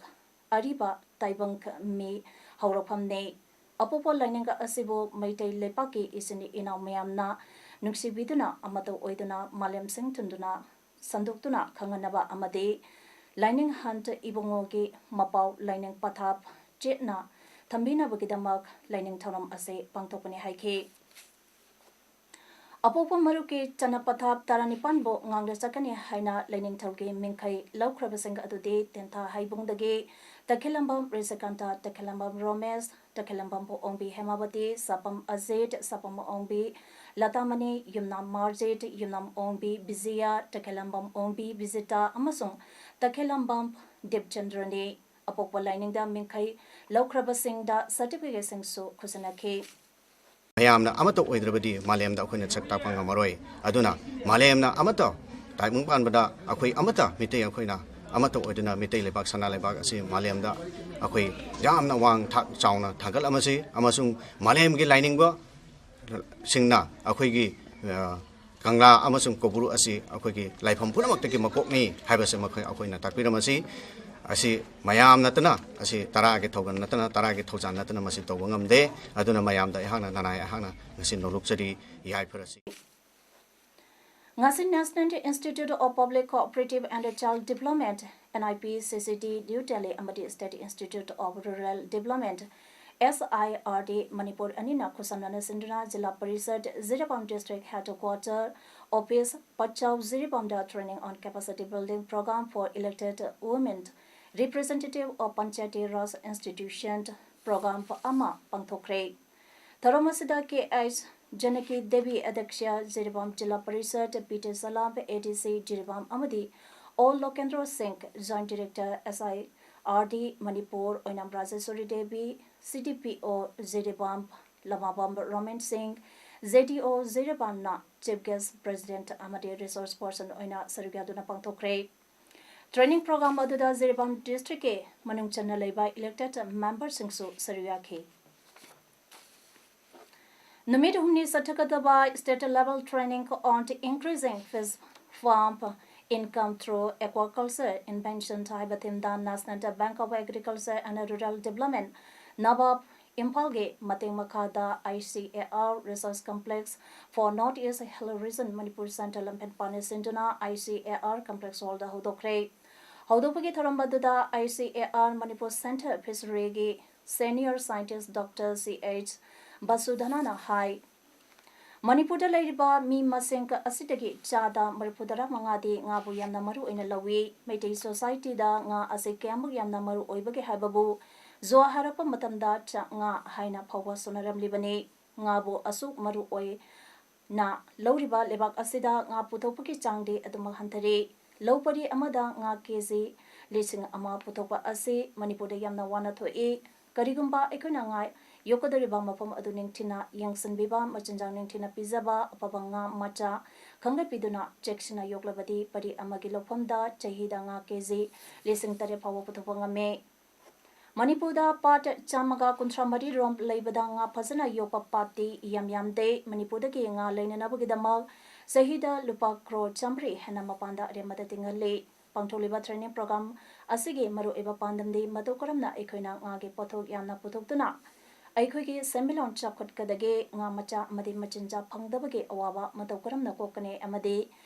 ꯑꯔꯤꯕ ꯇꯥꯏꯕꯪ ꯃꯤ ꯍꯧꯔꯛꯐꯝꯅꯤ꯫ ꯑꯄꯣꯛꯄ ꯂꯥꯏꯅꯤꯡ ꯑꯁꯤꯕꯨ ꯃꯩꯇꯩ ꯂꯩꯄꯥꯛꯀꯤ ꯏꯆꯤꯟ ꯏꯅꯥꯎ ꯃꯌꯥꯝꯅ ꯅꯨꯡꯁꯤꯕꯤꯗꯨꯅ ꯑꯃꯠꯇ ꯑꯣꯏꯗꯨꯅ ꯃꯥꯂꯦꯝ ꯁꯤꯡ ꯊꯨꯡꯗꯨꯅ ꯁꯟꯗꯣꯛꯇꯨꯅ ꯈꯪꯍꯟꯅꯕ ꯑꯃꯗꯤ ꯂꯥꯏꯅꯤꯡ ꯍꯟ ꯏꯕꯨꯡꯉꯣꯒꯤ ꯃꯄꯥꯎ ꯂꯥꯏꯅꯤꯡ ꯄꯊꯥꯞ ꯆꯦꯠꯅ ꯊꯝꯕꯤꯅꯕꯒꯤꯗꯃꯛ ꯂꯥꯏꯅꯤꯡ ꯊꯧꯔꯝ ꯑꯁꯤ ꯄꯥꯡꯊꯣꯛꯄꯅꯤ ꯍꯥꯏꯈꯤ꯫ ꯑꯄꯣꯛꯄ ꯃꯔꯨꯞꯀꯤ ꯆꯠꯅ ꯄꯊꯥꯞ ꯇꯔꯥꯅꯤꯄꯥꯟꯕꯨ ꯉꯥꯡꯅ ꯆꯠꯀꯅꯤ ꯍꯥꯏꯅ ꯂꯥꯏꯅꯤꯡꯊꯧꯒꯤ ꯃꯤꯡꯈꯩ ꯂꯧꯈ꯭ꯔꯕꯁꯤꯡ ꯑꯗꯨꯗꯤ ꯇꯦꯟꯊꯥ ꯍꯩꯕꯨꯡꯗꯒꯤ ꯇꯈꯦꯂꯝꯕꯝ ꯔꯤꯁꯤꯀꯥꯟꯇ, ꯇꯈꯦꯂꯝꯕꯝ ꯔꯣꯃꯦꯁ, ꯇꯈꯦꯂꯝꯕꯝ ꯑꯣꯡꯕꯤ ꯍꯦꯃꯥꯕꯇꯤ, ꯁꯥꯄꯝ ꯑꯖꯤꯠ, ꯁꯥꯄꯝ ꯑꯣꯡꯕꯤ ꯂꯇꯥꯃꯅꯤ, ꯌꯨꯝꯅꯥꯝ ꯃꯥꯔꯖꯤꯠ, ꯌꯨꯝꯅꯥꯝ ꯑꯣꯡꯕꯤ ꯕꯤꯖꯤꯌꯥ, ꯇꯈꯦꯂꯝꯕꯝ ꯑꯣꯡꯕꯤ ꯕꯤꯖꯤꯇꯥ ꯑꯃꯁꯨꯡ ꯇꯈꯦꯂꯝꯕꯝ ꯗꯤꯞꯆꯟꯗ꯭ꯔꯅꯤ꯫ ꯑꯄꯣꯛꯄ ꯂꯥꯏꯅꯤꯡꯗ ꯃꯤꯡꯈꯩ ꯂꯧꯈ꯭ꯔꯕꯁꯤꯡꯗ ꯁꯥꯔꯇꯤꯐꯤꯀꯦꯠꯁꯤꯡꯁꯨ ꯈꯨꯠꯁꯤꯟꯅꯈꯤ꯫ ꯃꯌꯥꯝꯅ ꯑꯃꯠꯇ ꯑꯣꯏꯗ꯭ꯔꯕꯗꯤ ꯃꯥꯂꯦꯝꯗ ꯑꯩꯈꯣꯏꯅ ꯁꯛ ꯇꯥꯛꯄ ꯉꯝꯃꯔꯣꯏ꯫ ꯑꯗꯨꯅ ꯃꯥꯂꯦꯝꯅ ꯑꯃꯠꯇ ꯇꯥꯏꯕꯪ ꯄꯥꯟꯕꯗ ꯑꯩꯈꯣꯏ ꯑꯃꯠꯇ ꯃꯤꯇꯩ ꯑꯩꯈꯣꯏꯅ ꯑꯃꯠꯇ ꯑꯣꯏꯗꯨꯅ ꯃꯤꯇꯩ ꯂꯩꯕꯥꯛ, ꯁꯅꯥ ꯂꯩꯕꯥꯛ ꯑꯁꯤ ꯃꯥꯂꯦꯝꯗ ꯑꯩꯈꯣꯏ ꯌꯥꯝꯅ ꯋꯥꯡ ꯊꯥꯛ ꯆꯥꯎꯅ ꯊꯥꯡꯒꯠꯂꯝꯃꯁꯤ ꯑꯃꯁꯨꯡ ꯃꯥꯂꯦꯝꯒꯤ ꯂꯥꯏꯅꯤꯡꯕ ꯁꯤꯡꯅ ꯑꯩꯈꯣꯏꯒꯤ, ꯑ, ꯀꯪꯂꯥ ꯑꯃꯁꯨꯡ ꯀꯧꯕ꯭ꯔꯨ ꯑꯁꯤ ꯑꯩꯈꯣꯏꯒꯤ ꯂꯥꯏꯐꯝ ꯄꯨꯝꯅꯃꯛꯇꯒꯤ ꯃꯀꯣꯛꯅꯤ ꯍꯥꯏꯕꯁꯤ ꯃꯈꯣꯏ ꯑꯩꯈꯣꯏꯅ ꯇꯥꯛꯄꯤꯔꯝꯃꯁꯤ꯫ ꯑꯁꯤ ꯃꯌꯥꯝ ꯅꯠꯇꯅ, ꯑꯁꯤ ꯇꯔꯥꯒꯤ ꯊꯧꯒꯜ ꯅꯠꯇꯅ, ꯇꯔꯥꯒꯤ ꯊꯧꯖꯥꯜ ꯅꯠꯇꯅ ꯃꯁꯤ ꯇꯧꯕ ꯉꯝꯗꯦ꯫ ꯑꯗꯨꯅ ꯃꯌꯥꯝꯗ ꯑꯩꯍꯥꯛꯅ ꯅꯅꯥꯏ ꯑꯩꯍꯥꯛꯅ ꯉꯁꯤ ꯅꯣꯂꯨꯛꯆꯔꯤ, ꯌꯥꯏꯐꯔꯁꯤ꯫ ꯉꯁꯤ National Institute of Public Cooperative and Child Development, NIPCCD, New Delhi ꯑꯃꯗꯤ State Institute of Rural Development, SIRD, Manipur ꯑꯅꯤꯅ ꯈꯨꯠꯁꯝꯅꯅ ꯁꯤꯟꯗꯨꯅ ꯖꯤꯂꯥ ꯄꯔꯤꯁꯗ, Jiribam District Headquarter Office, ꯄꯠꯆꯥꯎ ꯖꯤꯔꯤꯕꯥꯝꯗ Training on Capacity Building Program for Elected Women Representative of Panchayati Raj Institution Program ꯑꯃ ꯄꯥꯡꯊꯣꯛꯈ꯭ꯔꯦ꯫ ꯊꯧꯔꯝ ꯑꯁꯤꯗ ꯀꯦ H Janaki Devi, ꯑꯗ꯭ꯌꯛꯁ, Jiribam ꯖꯤꯂꯥ ꯄꯔꯤꯁꯗ, P T ꯁꯂꯥꯝ, ꯑꯦ ꯗꯤ ꯁꯤ ꯖꯤꯔꯤꯕꯥꯝ ꯑꯃꯗꯤ ꯑꯣ ꯂꯣꯀꯦꯟꯗ꯭ꯔꯣ ꯁꯤꯡ, Joint Director, SIRD ꯃꯅꯤꯄꯨꯔ, ꯑꯣꯏꯅꯥꯝ ꯔꯥꯖꯦꯁꯣꯔꯤ ꯗꯦꯕꯤ, ꯁꯤ ꯗꯤ ꯄꯤ ꯑꯣ ꯖꯤꯔꯤꯕꯥꯝ ꯂꯃꯥꯕꯝ ꯔꯣꯃꯦꯟ ꯁꯤꯡ, ꯖꯦ ꯗꯤ ꯑꯣ ꯖꯤꯔꯤꯕꯥꯝꯅ Chief Guest, President ꯑꯃꯗꯤ Resource Person ꯑꯣꯏꯅ ꯁꯔꯨꯛ ꯌꯥꯗꯨꯅ ꯄꯥꯡꯊꯣꯛꯈ꯭ꯔꯦ꯫ Training program ꯑꯗꯨꯗ ꯖꯤꯔꯤꯕꯥꯝ Districtꯀꯤ ꯃꯅꯨꯡ ꯆꯟꯅ ꯂꯩꯕ elected memberꯁꯤꯡꯁꯨ ꯁꯔꯨꯛ ꯌꯥꯈꯤ꯫ ꯅꯨꯃꯤꯠ ꯍꯨꯝꯅꯤ ꯆꯠꯊꯒꯗꯕ State Level Training on Increasing Fish Farm Income Through Aquaculture Invention ꯍꯥꯏꯕ themeꯗ National Bank of Agriculture and Rural Development, NABARD, ꯏꯝꯐꯥꯜꯒꯤ ꯃꯇꯦꯡ ꯃꯈꯥꯗ I C A R Research Complex for North East Hill Region Manipur Center ꯂꯝꯐꯦꯜ ꯄꯥꯅ ꯁꯤꯟꯗꯨꯅ I C A R Complex Hallꯗ ꯍꯧꯗꯣꯛꯈ꯭ꯔꯦ꯫ ꯍꯧꯗꯣꯛꯄꯒꯤ ꯊꯧꯔꯝ ꯑꯗꯨꯗ I C A R Manipur Center Fisheryꯒꯤ Senior Scientist Doctor C H ꯕꯁꯨꯙꯅꯥꯅ ꯍꯥꯏ, ꯃꯅꯤꯄꯨꯔꯗ ꯂꯩꯔꯤꯕ ꯃꯤ ꯃꯁꯤꯡ ꯑꯁꯤꯗꯒꯤ ꯆꯥꯗ ꯃꯔꯤꯐꯨꯇꯔꯥ ꯃꯉꯥꯗꯤ ꯉꯥꯕꯨ ꯌꯥꯝꯅ ꯃꯔꯨ ꯑꯣꯏꯅ ꯂꯧꯏ꯫ ꯃꯩꯇꯩ societyꯗ ꯉꯥ ꯑꯁꯤ ꯀꯌꯥꯃꯨꯛ ꯌꯥꯝꯅ ꯃꯔꯨ ꯑꯣꯏꯕꯒꯦ ꯍꯥꯏꯕꯕꯨ ꯖꯨꯋꯥ ꯍꯥꯏꯔꯛꯄ ꯃꯇꯝꯗ ꯆꯥꯛ ꯉꯥ ꯍꯥꯏꯅ ꯐꯥꯎꯕ ꯁꯣꯟꯅꯔꯝꯂꯤꯕꯅꯤ꯫ ꯉꯥꯕꯨ ꯑꯁꯨꯛ ꯃꯔꯨ ꯑꯣꯏꯅ ꯂꯧꯔꯤꯕ ꯂꯩꯕꯥꯛ ꯑꯁꯤꯗ ꯉꯥ ꯄꯨꯊꯣꯛꯄꯒꯤ ꯆꯥꯡꯗꯤ ꯑꯗꯨꯃꯛ ꯍꯟꯊꯔꯤ꯫ ꯂꯧ ꯄꯔꯤ ꯑꯃꯗ ꯉꯥ ꯀꯦ ꯖꯤ ꯂꯤꯁꯤꯡ ꯑꯃ ꯄꯨꯊꯣꯛꯄ ꯑꯁꯤ ꯃꯅꯤꯄꯨꯔꯗ ꯌꯥꯝꯅ ꯋꯥꯅ ꯊꯣꯛꯏ꯫ ꯀꯔꯤꯒꯨꯝꯕ ꯑꯩꯈꯣꯏꯅ ꯉꯥ ꯌꯣꯛꯀꯗꯧꯔꯤꯕ ꯃꯐꯝ ꯑꯗꯨ ꯅꯤꯡꯊꯤꯅ ꯌꯦꯡꯁꯤꯟꯕꯤꯕ, ꯃꯆꯤꯟꯖꯥꯛ ꯅꯤꯡꯊꯤꯅ ꯄꯤꯖꯕ, ꯑꯐꯕ ꯉꯥ ꯃꯆꯥ ꯈꯪꯒꯠꯄꯤꯗꯨꯅ ꯆꯦꯛꯁꯤꯟꯅ ꯌꯣꯛꯂꯕꯗꯤ ꯄꯔꯤ ꯑꯃꯒꯤ ꯂꯧꯐꯝꯗ ꯆꯍꯤꯗ ꯉꯥ ꯀꯦ ꯖꯤ ꯂꯤꯁꯤꯡ ꯇꯔꯦꯠ ꯐꯥꯎꯕ ꯄꯨꯊꯣꯛꯄ ꯉꯝꯃꯤ꯫ ꯃꯅꯤꯄꯨꯔꯗ ꯄꯥꯠ ꯆꯥꯝꯃꯒ ꯀꯨꯟꯊ꯭ꯔꯥ ꯃꯔꯤ ꯔꯣꯝ ꯂꯩꯕꯗ ꯉꯥ ꯐꯖꯅ ꯌꯣꯛꯄ ꯄꯥꯠꯇꯤ ꯌꯥꯝ ꯌꯥꯝꯗꯦ꯫ ꯃꯅꯤꯄꯨꯔꯗꯒꯤ ꯉꯥ ꯂꯩꯅꯅꯕꯒꯤꯗꯃꯛ ꯆꯍꯤꯗ ꯂꯨꯄꯥ ꯀ꯭ꯔꯣꯔ ꯆꯥꯝꯃꯔꯤ ꯍꯦꯟꯅ ꯃꯄꯥꯟꯗ ꯑꯔꯦꯝꯕꯗ ꯇꯤꯡꯍꯜꯂꯤ꯫ ꯄꯥꯡꯊꯣꯛꯂꯤꯕ training program ꯑꯁꯤꯒꯤ ꯃꯔꯨꯑꯣꯏꯕ ꯄꯥꯟꯗꯝꯗꯤ ꯃꯇꯧ ꯀꯔꯝꯅ ꯑꯩꯈꯣꯏꯅ ꯉꯥꯒꯤ ꯄꯣꯠꯊꯣꯛ ꯌꯥꯝꯅ ꯄꯨꯊꯣꯛꯇꯨꯅ ꯑꯩꯈꯣꯏꯒꯤ ꯁꯦꯟꯃꯤꯠꯂꯣꯟ ꯆꯥꯎꯈꯠꯀꯗꯒꯦ, ꯉꯥ ꯃꯆꯥ ꯑꯃꯗꯤ ꯃꯆꯤꯟꯖꯥꯛ ꯐꯪꯗꯕꯒꯤ ꯑꯋꯥꯕ ꯃꯇꯧ ꯀꯔꯝꯅ ꯀꯣꯛꯀꯅꯤ ꯑꯃꯗꯤ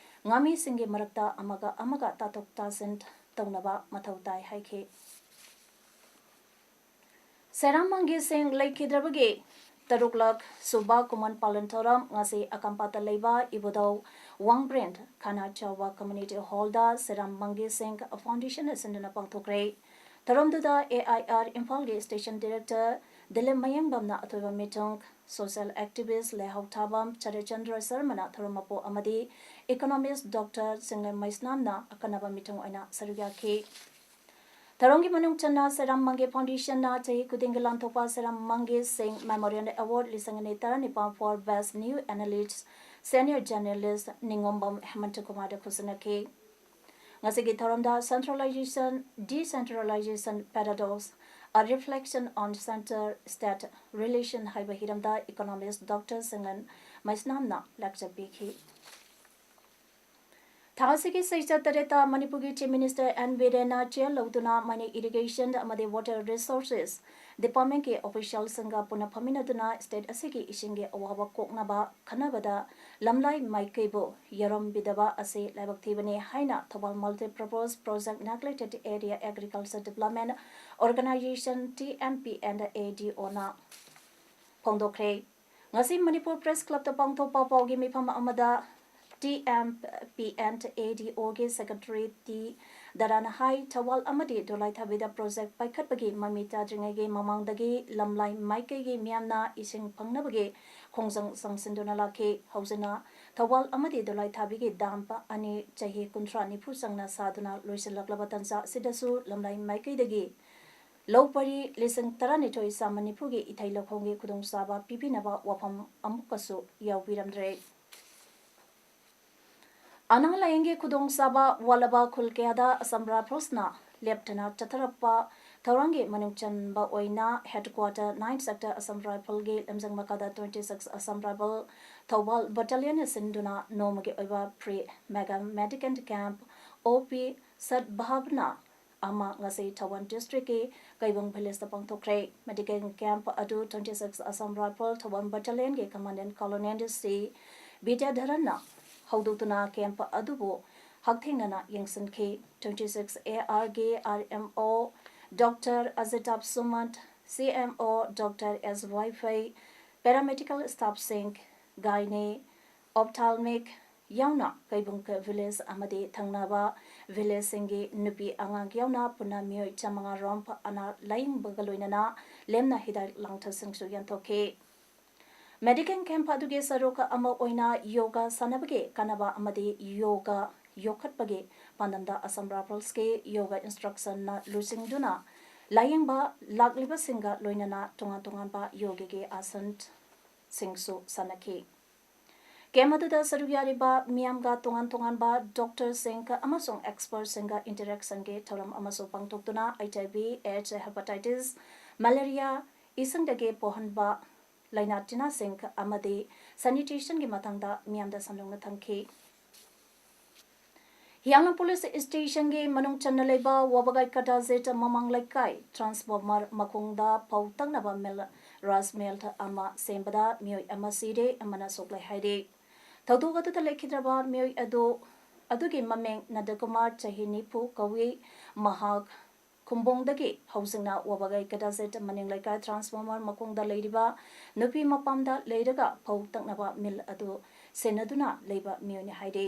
ꯉꯥꯃꯤꯁꯤꯡꯒꯤ ꯃꯔꯛꯇ ꯑꯃꯒ ꯑꯃꯒ ꯇꯥꯊꯣꯛ ꯇꯥꯁꯤꯟ ꯇꯧꯅꯕ ꯃꯊꯧ ꯇꯥꯏ ꯍꯥꯏꯈꯤ꯫ ꯁꯦꯔꯥꯝ ꯃꯪꯒꯦꯁꯤꯡ ꯂꯩꯈꯤꯗ꯭ꯔꯕꯒꯤ ꯇꯔꯨꯛꯂꯛ ꯁꯨꯕ ꯀꯨꯃꯣꯟ ꯄꯥꯂꯟ ꯊꯧꯔꯝ ꯉꯁꯤ ꯑꯀꯥꯝꯄꯥꯠꯇ ꯂꯩꯕ ꯏꯕꯨꯙꯧ ꯋꯥꯡꯕ꯭ꯔꯦꯟ ꯈꯥꯅꯥ ꯆꯥꯎꯕ Community Hallꯗ ꯁꯦꯔꯥꯝ ꯃꯪꯒꯦꯁꯤꯡ Foundationꯅ ꯁꯤꯟꯗꯨꯅ ꯄꯥꯡꯊꯣꯛꯈ꯭ꯔꯦ꯫ ꯊꯧꯔꯝꯗꯨꯗ A I R ꯏꯝꯐꯥꯜꯒꯤ Station Director ꯗꯤꯂꯤꯞ ꯃꯌꯦꯡꯕꯝꯅ ꯑꯊꯣꯏꯕ ꯃꯤꯊꯨꯡ, social activist ꯂꯩꯍꯥꯎ ꯊꯥꯕꯝ ꯁꯔꯠꯆꯟꯗ꯭ꯔ ꯁꯔꯃꯅ ꯊꯧꯔꯝ ꯃꯄꯨ ꯑꯃꯗꯤ economist Doctor ꯆꯤꯡꯂꯦꯝ ꯃꯩꯁꯅꯥꯝꯅ ꯑꯈꯟꯅꯕ ꯃꯤꯊꯨꯡ ꯑꯣꯏꯅ ꯁꯔꯨꯛ ꯌꯥꯈꯤ꯫ ꯊꯧꯔꯝꯒꯤ ꯃꯅꯨꯡ ꯆꯟꯅ ꯁꯦꯔꯥꯝ ꯃꯪꯒꯦ Foundationꯅ ꯆꯍꯤ ꯈꯨꯗꯤꯡꯒꯤ ꯂꯥꯟꯊꯣꯛꯄ ꯁꯦꯔꯥꯝ ꯃꯪꯒꯦꯁꯤꯡ Memorial Award ꯂꯤꯁꯤꯡ ꯑꯅꯤ ꯇꯔꯥꯅꯤꯄꯥꯟ for Best New Analyst, Senior Journalist ꯅꯤꯉꯣꯝꯕꯝ ꯍꯦꯃꯟꯇ ꯀꯨꯃꯥꯔꯗ ꯈꯨꯠꯁꯤꯟꯅꯈꯤ꯫ ꯉꯁꯤꯒꯤ ꯊꯧꯔꯝꯗ Centralization, Decentralization Paradox, A Reflection on Center State Relation ꯍꯥꯏꯕ ꯍꯤꯔꯝꯗ economist Doctor ꯆꯤꯡꯂꯦꯝ ꯃꯩꯁꯅꯥꯝꯅ lecture ꯄꯤꯈꯤ꯫ ꯊꯥ ꯑꯁꯤꯒꯤ ꯁꯤꯇꯥꯔꯤꯛ ꯇꯔꯦꯠꯇ ꯃꯅꯤꯄꯨꯔꯒꯤ Chief Minister N ꯕꯤꯔꯦꯟꯅ chair ꯂꯧꯗꯨꯅ Mine Irrigation ꯑꯃꯗꯤ Water Resources departmentꯀꯤ officialꯁꯤꯡꯒ ꯄꯨꯟꯅ ꯐꯝꯃꯤꯟꯅꯗꯨꯅ state ꯑꯁꯤꯒꯤ ꯏꯁꯤꯡꯒꯤ ꯑꯋꯥꯕ ꯀꯣꯛꯅꯕ ꯈꯟꯅꯕꯗ ꯂꯝꯂꯥꯏ ꯃꯥꯏꯀꯩꯕꯨ ꯌꯥꯔꯝꯕꯤꯗꯕ ꯑꯁꯤ ꯂꯥꯏꯕꯛ ꯊꯤꯕꯅꯤ ꯍꯥꯏꯅ Thoubal Multipurpose Project Neglected Area Agriculture Development Organization T M P and A D Oꯅ ꯐꯣꯡꯗꯣꯛꯈ꯭ꯔꯦ꯫ ꯉꯁꯤ ꯃꯅꯤꯄꯨꯔ Press Clubꯇ ꯄꯥꯡꯊꯣꯛꯄ ꯄꯥꯎꯒꯤ ꯃꯤꯐꯝ ꯑꯃꯗ T M P and A D Oꯒꯤ secretary T ꯗꯔꯥꯅ ꯍꯥꯏ, ꯊꯧꯕꯥꯜ ꯑꯃꯗꯤ ꯗꯣꯂꯥꯏꯊꯥꯕꯤꯗ project ꯄꯥꯏꯈꯠꯄꯒꯤ ꯃꯃꯤ ꯇꯥꯗ꯭ꯔꯤꯉꯩꯒꯤ ꯃꯃꯥꯡꯗꯒꯤ ꯂꯝꯂꯥꯏ ꯃꯥꯏꯀꯩꯒꯤ ꯃꯤꯌꯥꯝꯅ ꯏꯁꯤꯡ ꯐꯪꯅꯕꯒꯤ ꯈꯣꯡꯖꯪ ꯆꯪꯁꯤꯟꯗꯨꯅ ꯂꯥꯛꯈꯤ꯫ ꯍꯧꯖꯤꯛꯅ ꯊꯧꯕꯥꯜ ꯑꯃꯗꯤ ꯗꯣꯂꯥꯏꯊꯥꯕꯤꯒꯤ dam ꯑꯅꯤ ꯆꯍꯤ ꯀꯨꯟꯊ꯭ꯔꯥ ꯅꯤꯐꯨ ꯆꯪꯅ ꯁꯥꯗꯨꯅ ꯂꯣꯏꯁꯤꯜꯂꯛꯂꯕ ꯇꯥꯟꯖꯥ ꯑꯁꯤꯗꯁꯨ ꯂꯝꯂꯥꯏ ꯃꯥꯏꯀꯩꯗꯒꯤ ꯂꯧ ꯄꯔꯤ ꯂꯤꯁꯤꯡ ꯇꯔꯥꯅꯤꯊꯣꯏ ꯆꯥꯝꯃ ꯅꯤꯐꯨꯒꯤ ꯏꯊꯩ ꯂꯧꯈꯣꯡꯒꯤ ꯈꯨꯗꯣꯡꯆꯥꯕ ꯄꯤꯕꯤꯅꯕ ꯋꯥꯐꯝ ꯑꯃꯨꯛꯀꯁꯨ ꯌꯥꯎꯕꯤꯔꯝꯗ꯭ꯔꯦ꯫ ꯑꯅꯥ ꯂꯥꯌꯦꯡꯒꯤ ꯈꯨꯗꯣꯡꯆꯥꯕ ꯋꯥꯠꯂꯕ ꯈꯨꯜ ꯀꯌꯥꯗ Assam Riflesꯅ ꯂꯦꯞꯇꯅ ꯆꯠꯊꯔꯛꯄ ꯊꯧꯔꯥꯡꯒꯤ ꯃꯅꯨꯡ ꯆꯟꯕ ꯑꯣꯏꯅ headquarter nine sector Assam Riflesꯒꯤ ꯂꯝꯖꯤꯡ ꯃꯈꯥꯗ twenty six Assam Rifles Thoubal battalionꯅ ꯁꯤꯟꯗꯨꯅ ꯅꯣꯡꯃꯒꯤ ꯑꯣꯏꯕ free mega medical camp, O P Sadbhavna ꯑꯃ ꯉꯁꯤ ꯊꯧꯕꯥꯜ districtꯀꯤ ꯀꯩꯕꯨꯡ villageꯇ ꯄꯥꯡꯊꯣꯛꯈ꯭ꯔꯦ꯫ Medical camp ꯑꯗꯨ twenty six Assam Rifles Thoubal battalionꯒꯤ commandant Colonel C ꯕꯤꯗ꯭ꯌꯥꯙꯔꯟꯅ ꯍꯧꯗꯣꯛꯇꯨꯅ camp ꯑꯗꯨꯕꯨ ꯍꯛꯊꯦꯡꯅꯅ ꯌꯦꯡꯁꯤꯟꯈꯤ꯫ Twenty six ARꯒꯤ R M O Doctor Ajitab Sumant, C M O Doctor S Vaipei, paramedical staffꯁꯤꯡ, gynae, ophthalmic ꯌꯥꯎꯅ ꯀꯩꯕꯨꯡ village ꯑꯃꯗꯤ ꯊꯪꯅꯕ villageꯁꯤꯡꯒꯤ ꯅꯨꯄꯤ ꯑꯉꯥꯡ ꯌꯥꯎꯅ ꯄꯨꯟꯅ ꯃꯤꯑꯣꯏ ꯆꯥꯃꯉꯥ ꯔꯣꯝ ꯑꯅꯥ ꯂꯥꯌꯦꯡꯕꯒ ꯂꯣꯏꯅꯅ ꯂꯦꯝꯅ ꯍꯤꯗꯥꯛ ꯂꯥꯡꯊꯛꯁꯤꯡꯁꯨ ꯌꯦꯟꯊꯣꯛꯈꯤ꯫ Medical camp ꯑꯗꯨꯒꯤ ꯁꯔꯨꯛ ꯑꯃ ꯑꯣꯏꯅ yoga ꯁꯥꯟꯅꯕꯒꯤ ꯀꯥꯟꯅꯕ ꯑꯃꯗꯤ yoga ꯌꯣꯛꯈꯠꯄꯒꯤ ꯄꯥꯟꯗꯝꯗ Assam Riflesꯀꯤ yoga instructorꯅ ꯂꯨꯆꯤꯡꯗꯨꯅ ꯂꯥꯌꯦꯡꯕ ꯂꯥꯛꯂꯤꯕꯁꯤꯡꯒ ꯂꯣꯏꯅꯅ ꯇꯣꯉꯥꯟ ꯇꯣꯉꯥꯟꯕ yogaꯒꯤ ꯑꯥꯁꯟꯁꯤꯡꯁꯨ ꯁꯥꯟꯅꯈꯤ꯫ Camp ꯑꯗꯨꯗ ꯁꯔꯨꯛ ꯌꯥꯔꯤꯕ ꯃꯤꯌꯥꯝꯒ ꯇꯣꯉꯥꯟ ꯇꯣꯉꯥꯟꯕ doctorꯁꯤꯡ ꯑꯃꯁꯨꯡ expertꯁꯤꯡꯒ interactionꯒꯤ ꯊꯧꯔꯝ ꯑꯃꯁꯨ ꯄꯥꯡꯊꯣꯛꯇꯨꯅ H I V, AIDS, hepatitis, malaria, ꯏꯁꯤꯡꯗꯒꯤ ꯄꯣꯛꯍꯟꯕ ꯂꯥꯏꯅꯥ ꯇꯤꯟꯅꯥꯁꯤꯡ ꯑꯃꯗꯤ sanitationꯒꯤ ꯃꯇꯥꯡꯗ ꯃꯤꯌꯥꯝꯗ ꯁꯟꯗꯣꯛꯅ ꯊꯝꯈꯤ꯫ ꯍꯤꯌꯥꯡꯂꯝ ꯄꯨꯂꯤꯁ ꯁ꯭ꯇꯦꯁꯟꯒꯤ ꯃꯅꯨꯡ ꯆꯟꯅ ꯂꯩꯕ ꯋꯥꯕꯒꯥꯏ ꯀꯇꯥꯖꯤꯠ ꯃꯃꯥꯡ ꯂꯩꯀꯥꯏ ꯇ꯭ꯔꯥꯟꯁꯐꯣꯔꯃꯔ ꯃꯈꯣꯡꯗ ꯐꯧ ꯇꯛꯅꯕ ꯃꯤꯜ, ꯔꯥꯏꯁ ꯃꯤꯜ ꯑꯃ ꯁꯦꯝꯕꯗ ꯃꯤꯑꯣꯏ ꯑꯃ ꯁꯤꯔꯦ, ꯑꯃꯅ ꯁꯣꯛꯂꯦ ꯍꯥꯏꯔꯤ꯫ ꯊꯧꯗꯣꯛ ꯑꯗꯨꯗ ꯂꯩꯈꯤꯗ꯭ꯔꯕ ꯃꯤꯑꯣꯏ ꯑꯗꯨ, ꯑꯗꯨꯒꯤ ꯃꯃꯤꯡ ꯅꯟꯗꯀꯨꯃꯥꯔ, ꯆꯍꯤ ꯅꯤꯐꯨ ꯀꯧꯏ꯫ ꯃꯍꯥꯛ ꯈꯨꯝꯕꯣꯡꯗꯒꯤ ꯍꯧꯖꯤꯛꯅ ꯋꯥꯕꯒꯥꯏ ꯀꯇꯥꯖꯤꯠ ꯃꯅꯤꯡ ꯂꯩꯀꯥꯏ ꯇ꯭ꯔꯥꯟꯁꯐꯣꯔꯃꯔ ꯃꯈꯣꯡꯗ ꯂꯩꯔꯤꯕ ꯅꯨꯄꯤ ꯃꯄꯥꯝꯗ ꯂꯩꯔꯒ ꯐꯧ ꯇꯛꯅꯕ ꯃꯤꯜ ꯑꯗꯨ ꯁꯦꯟꯅꯗꯨꯅ ꯂꯩꯕ ꯃꯤꯑꯣꯏꯅꯤ ꯍꯥꯏꯔꯤ꯫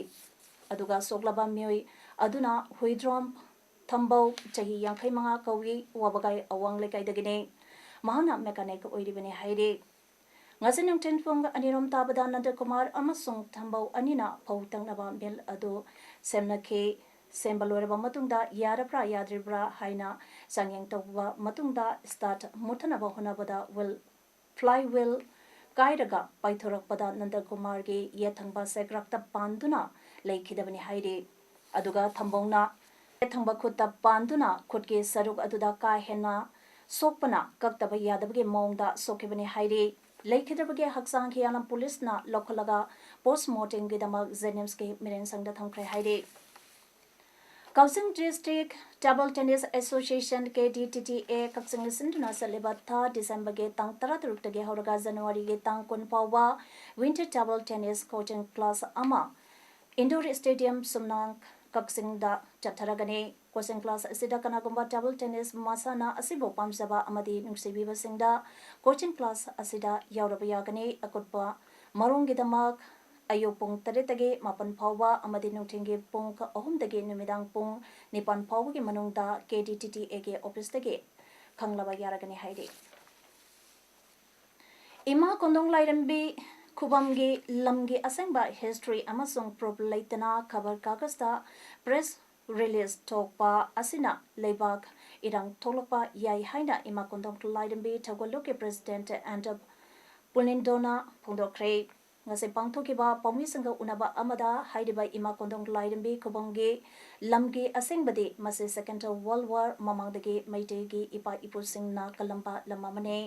ꯑꯗꯨꯒ ꯁꯣꯛꯂꯕ ꯃꯤꯑꯣꯏ ꯑꯗꯨꯅ ꯍꯨꯏꯗ꯭ꯔꯣꯝ ꯊꯝꯕꯧ, ꯆꯍꯤ ꯌꯥꯡꯈꯩ ꯃꯉꯥ ꯀꯧꯏ, ꯋꯥꯕꯒꯥꯏ ꯑꯋꯥꯡ ꯂꯩꯀꯥꯏꯗꯒꯤꯅꯤ꯫ ꯃꯍꯥꯛꯅ ꯃꯦꯀꯥꯅꯤꯛ ꯑꯣꯏꯔꯤꯕꯅꯤ ꯍꯥꯏꯔꯤ꯫ ꯉꯁꯤ ꯅꯨꯡꯊꯤꯜ ꯄꯨꯡ ꯑꯅꯤꯔꯣꯝ ꯇꯥꯕꯗ ꯅꯟꯗꯀꯨꯃꯥꯔ ꯑꯃꯁꯨꯡ ꯊꯝꯕꯧ ꯑꯅꯤꯅ ꯐꯧ ꯇꯛꯅꯕ ꯃꯤꯜ ꯑꯗꯨ ꯁꯦꯝꯅꯈꯤ꯫ ꯁꯦꯝꯕ ꯂꯣꯏꯔꯕ ꯃꯇꯨꯡꯗ ꯌꯥꯔꯕ꯭ꯔꯥ ꯌꯥꯗ꯭ꯔꯤꯕ꯭ꯔꯥ ꯍꯥꯏꯅ ꯆꯥꯡꯌꯦꯡ ꯇꯧꯕ ꯃꯇꯨꯡꯗ ꯁ꯭ꯇꯥꯔꯠ ꯃꯨꯠꯊꯅꯕ ꯍꯣꯠꯅꯕꯗ ꯋꯤꯜ, ꯐ꯭ꯂꯥꯏ ꯋꯤꯜ ꯀꯥꯏꯔꯒ ꯄꯥꯏꯊꯣꯔꯛꯄꯗ ꯅꯟꯗꯀꯨꯃꯥꯔꯒꯤ ꯌꯦꯠ ꯊꯪꯕ ꯁꯦꯒ꯭ꯔꯥꯛꯇ ꯄꯥꯟꯗꯨꯅ ꯂꯩꯈꯤꯗꯕꯅꯤ ꯍꯥꯏꯔꯤ꯫ ꯑꯗꯨꯒ ꯊꯝꯕꯧꯅ ꯌꯦꯠ ꯊꯪꯕ ꯈꯨꯠꯇ ꯄꯥꯟꯗꯨꯅ ꯈꯨꯠꯀꯤ ꯁꯔꯨꯛ ꯑꯗꯨꯗ ꯀꯥ ꯍꯦꯟꯅ ꯁꯣꯛꯄꯅ ꯀꯛꯇꯕ ꯌꯥꯗꯕꯒꯤ ꯃꯑꯣꯡꯗ ꯁꯣꯛꯈꯤꯕꯅꯤ ꯍꯥꯏꯔꯤ꯫ ꯂꯩꯈꯤꯗ꯭ꯔꯕꯒꯤ ꯍꯛꯆꯥꯡ ꯍꯤꯌꯥꯂꯝ ꯄꯨꯂꯤꯁꯅ ꯂꯧꯈꯠꯂꯒ ꯄꯣꯁꯃꯣꯔꯇꯦꯝꯒꯤꯗꯃꯛ ꯖꯦꯅꯤꯝꯁꯀꯤ ꯃꯤꯔꯦꯟꯁꯪꯗ ꯊꯝꯈ꯭ꯔꯦ ꯍꯥꯏꯔꯤ꯫ Kakching district table tennis association, K D T T A, ꯀꯛꯆꯤꯡꯅ ꯁꯤꯟꯗꯨꯅ ꯆꯠꯂꯤꯕ ꯊꯥ ꯗꯤꯁꯦꯝꯕꯔꯒꯤ ꯇꯥꯡ ꯇꯔꯥꯇꯔꯨꯛꯇꯒꯤ ꯍꯧꯔꯒ ꯖꯅꯋꯥꯔꯤꯒꯤ ꯇꯥꯡ ꯀꯨꯟ ꯐꯥꯎꯕ winter table tennis coaching class ꯑꯃ ꯏꯟꯗꯣꯔ ꯁ꯭ꯇꯦꯗꯤꯌꯝ ꯁꯨꯝꯅꯥꯡ, ꯀꯛꯆꯤꯡꯗ ꯆꯠꯊꯔꯒꯅꯤ꯫ ꯀꯣꯆꯤꯡ ꯀ꯭ꯂꯥꯁ ꯑꯁꯤꯗ ꯀꯅꯥꯒꯨꯝꯕ ꯇꯦꯕꯜ ꯇꯦꯅꯤꯁ ꯃꯁꯥꯟꯅ ꯑꯁꯤꯕꯨ ꯄꯥꯝꯖꯕ ꯑꯃꯗꯤ ꯅꯨꯡꯁꯤꯕꯤꯕꯁꯤꯡꯗ ꯀꯣꯆꯤꯡ ꯀ꯭ꯂꯥꯁ ꯑꯁꯤꯗ ꯌꯥꯎꯔꯕ ꯌꯥꯒꯅꯤ꯫ ꯑꯀꯨꯞꯄ ꯃꯔꯣꯜꯒꯤꯗꯃꯛ ꯑꯌꯨꯛ ꯄꯨꯡ ꯇꯔꯦꯠꯇꯒꯤ ꯃꯥꯄꯟ ꯐꯥꯎꯕ ꯑꯃꯗꯤ ꯅꯨꯡꯊꯤꯜꯒꯤ ꯄꯨꯡ ꯑꯍꯨꯝꯗꯒꯤ ꯅꯨꯃꯤꯗꯥꯡ ꯄꯨꯡ ꯅꯤꯄꯥꯟ ꯐꯥꯎꯕꯒꯤ ꯃꯅꯨꯡꯗ ꯀꯦ ꯗꯤ ꯇꯤ ꯇꯤ ꯑꯦꯒꯤ ꯑꯣꯐꯤꯁꯇꯒꯤ ꯈꯪꯂꯕ ꯌꯥꯔꯒꯅꯤ ꯍꯥꯏꯔꯤ꯫ ꯏꯃꯥ ꯀꯣꯟꯗꯣꯡ ꯂꯥꯏꯔꯦꯝꯕꯤ ꯈꯨꯕꯝꯒꯤ ꯂꯝꯒꯤ ꯑꯁꯦꯡꯕ ꯍꯤꯁꯇ꯭ꯔꯤ ꯑꯃꯁꯨꯡ ꯄ꯭ꯔꯨꯐ ꯂꯩꯇꯅ ꯈꯕꯔ ꯀꯥꯒꯖꯇ ꯄ꯭ꯔꯦꯁ ꯔꯤꯂꯤꯖ ꯊꯣꯛꯄ ꯑꯁꯤꯅ ꯂꯩꯕꯥꯛ ꯏꯔꯥꯡ ꯊꯣꯛꯂꯛꯄ ꯌꯥꯏ ꯍꯥꯏꯅ ꯏꯃꯥ ꯀꯣꯟꯗꯣꯡ ꯂꯥꯏꯔꯦꯝꯕꯤ ꯊꯧꯒꯜꯂꯨꯞꯀꯤ ꯄ꯭ꯔꯦꯁꯤꯗꯦꯟꯠ ꯑꯦꯟ ꯄꯨꯂꯤꯟꯗꯣꯅ ꯐꯣꯡꯗꯣꯛꯈ꯭ꯔꯦ꯫ ꯉꯁꯤ ꯄꯥꯡꯊꯣꯛꯈꯤꯕ ꯄꯥꯎꯃꯤꯁꯤꯡꯒ ꯎꯅꯕ ꯑꯃꯗ ꯍꯥꯏꯔꯤꯕ ꯏꯃꯥ ꯀꯣꯟꯗꯣꯡ ꯂꯥꯏꯔꯦꯝꯕꯤ ꯈꯨꯕꯝꯒꯤ ꯂꯝꯒꯤ ꯑꯁꯦꯡꯕꯗꯤ ꯃꯁꯤ Second World War ꯃꯃꯥꯡꯗꯒꯤ ꯃꯩꯇꯩꯒꯤ ꯏꯄꯥ ꯏꯄꯨꯁꯤꯡꯅ ꯀꯜꯂꯝꯕ ꯂꯝ ꯑꯃꯅꯤ꯫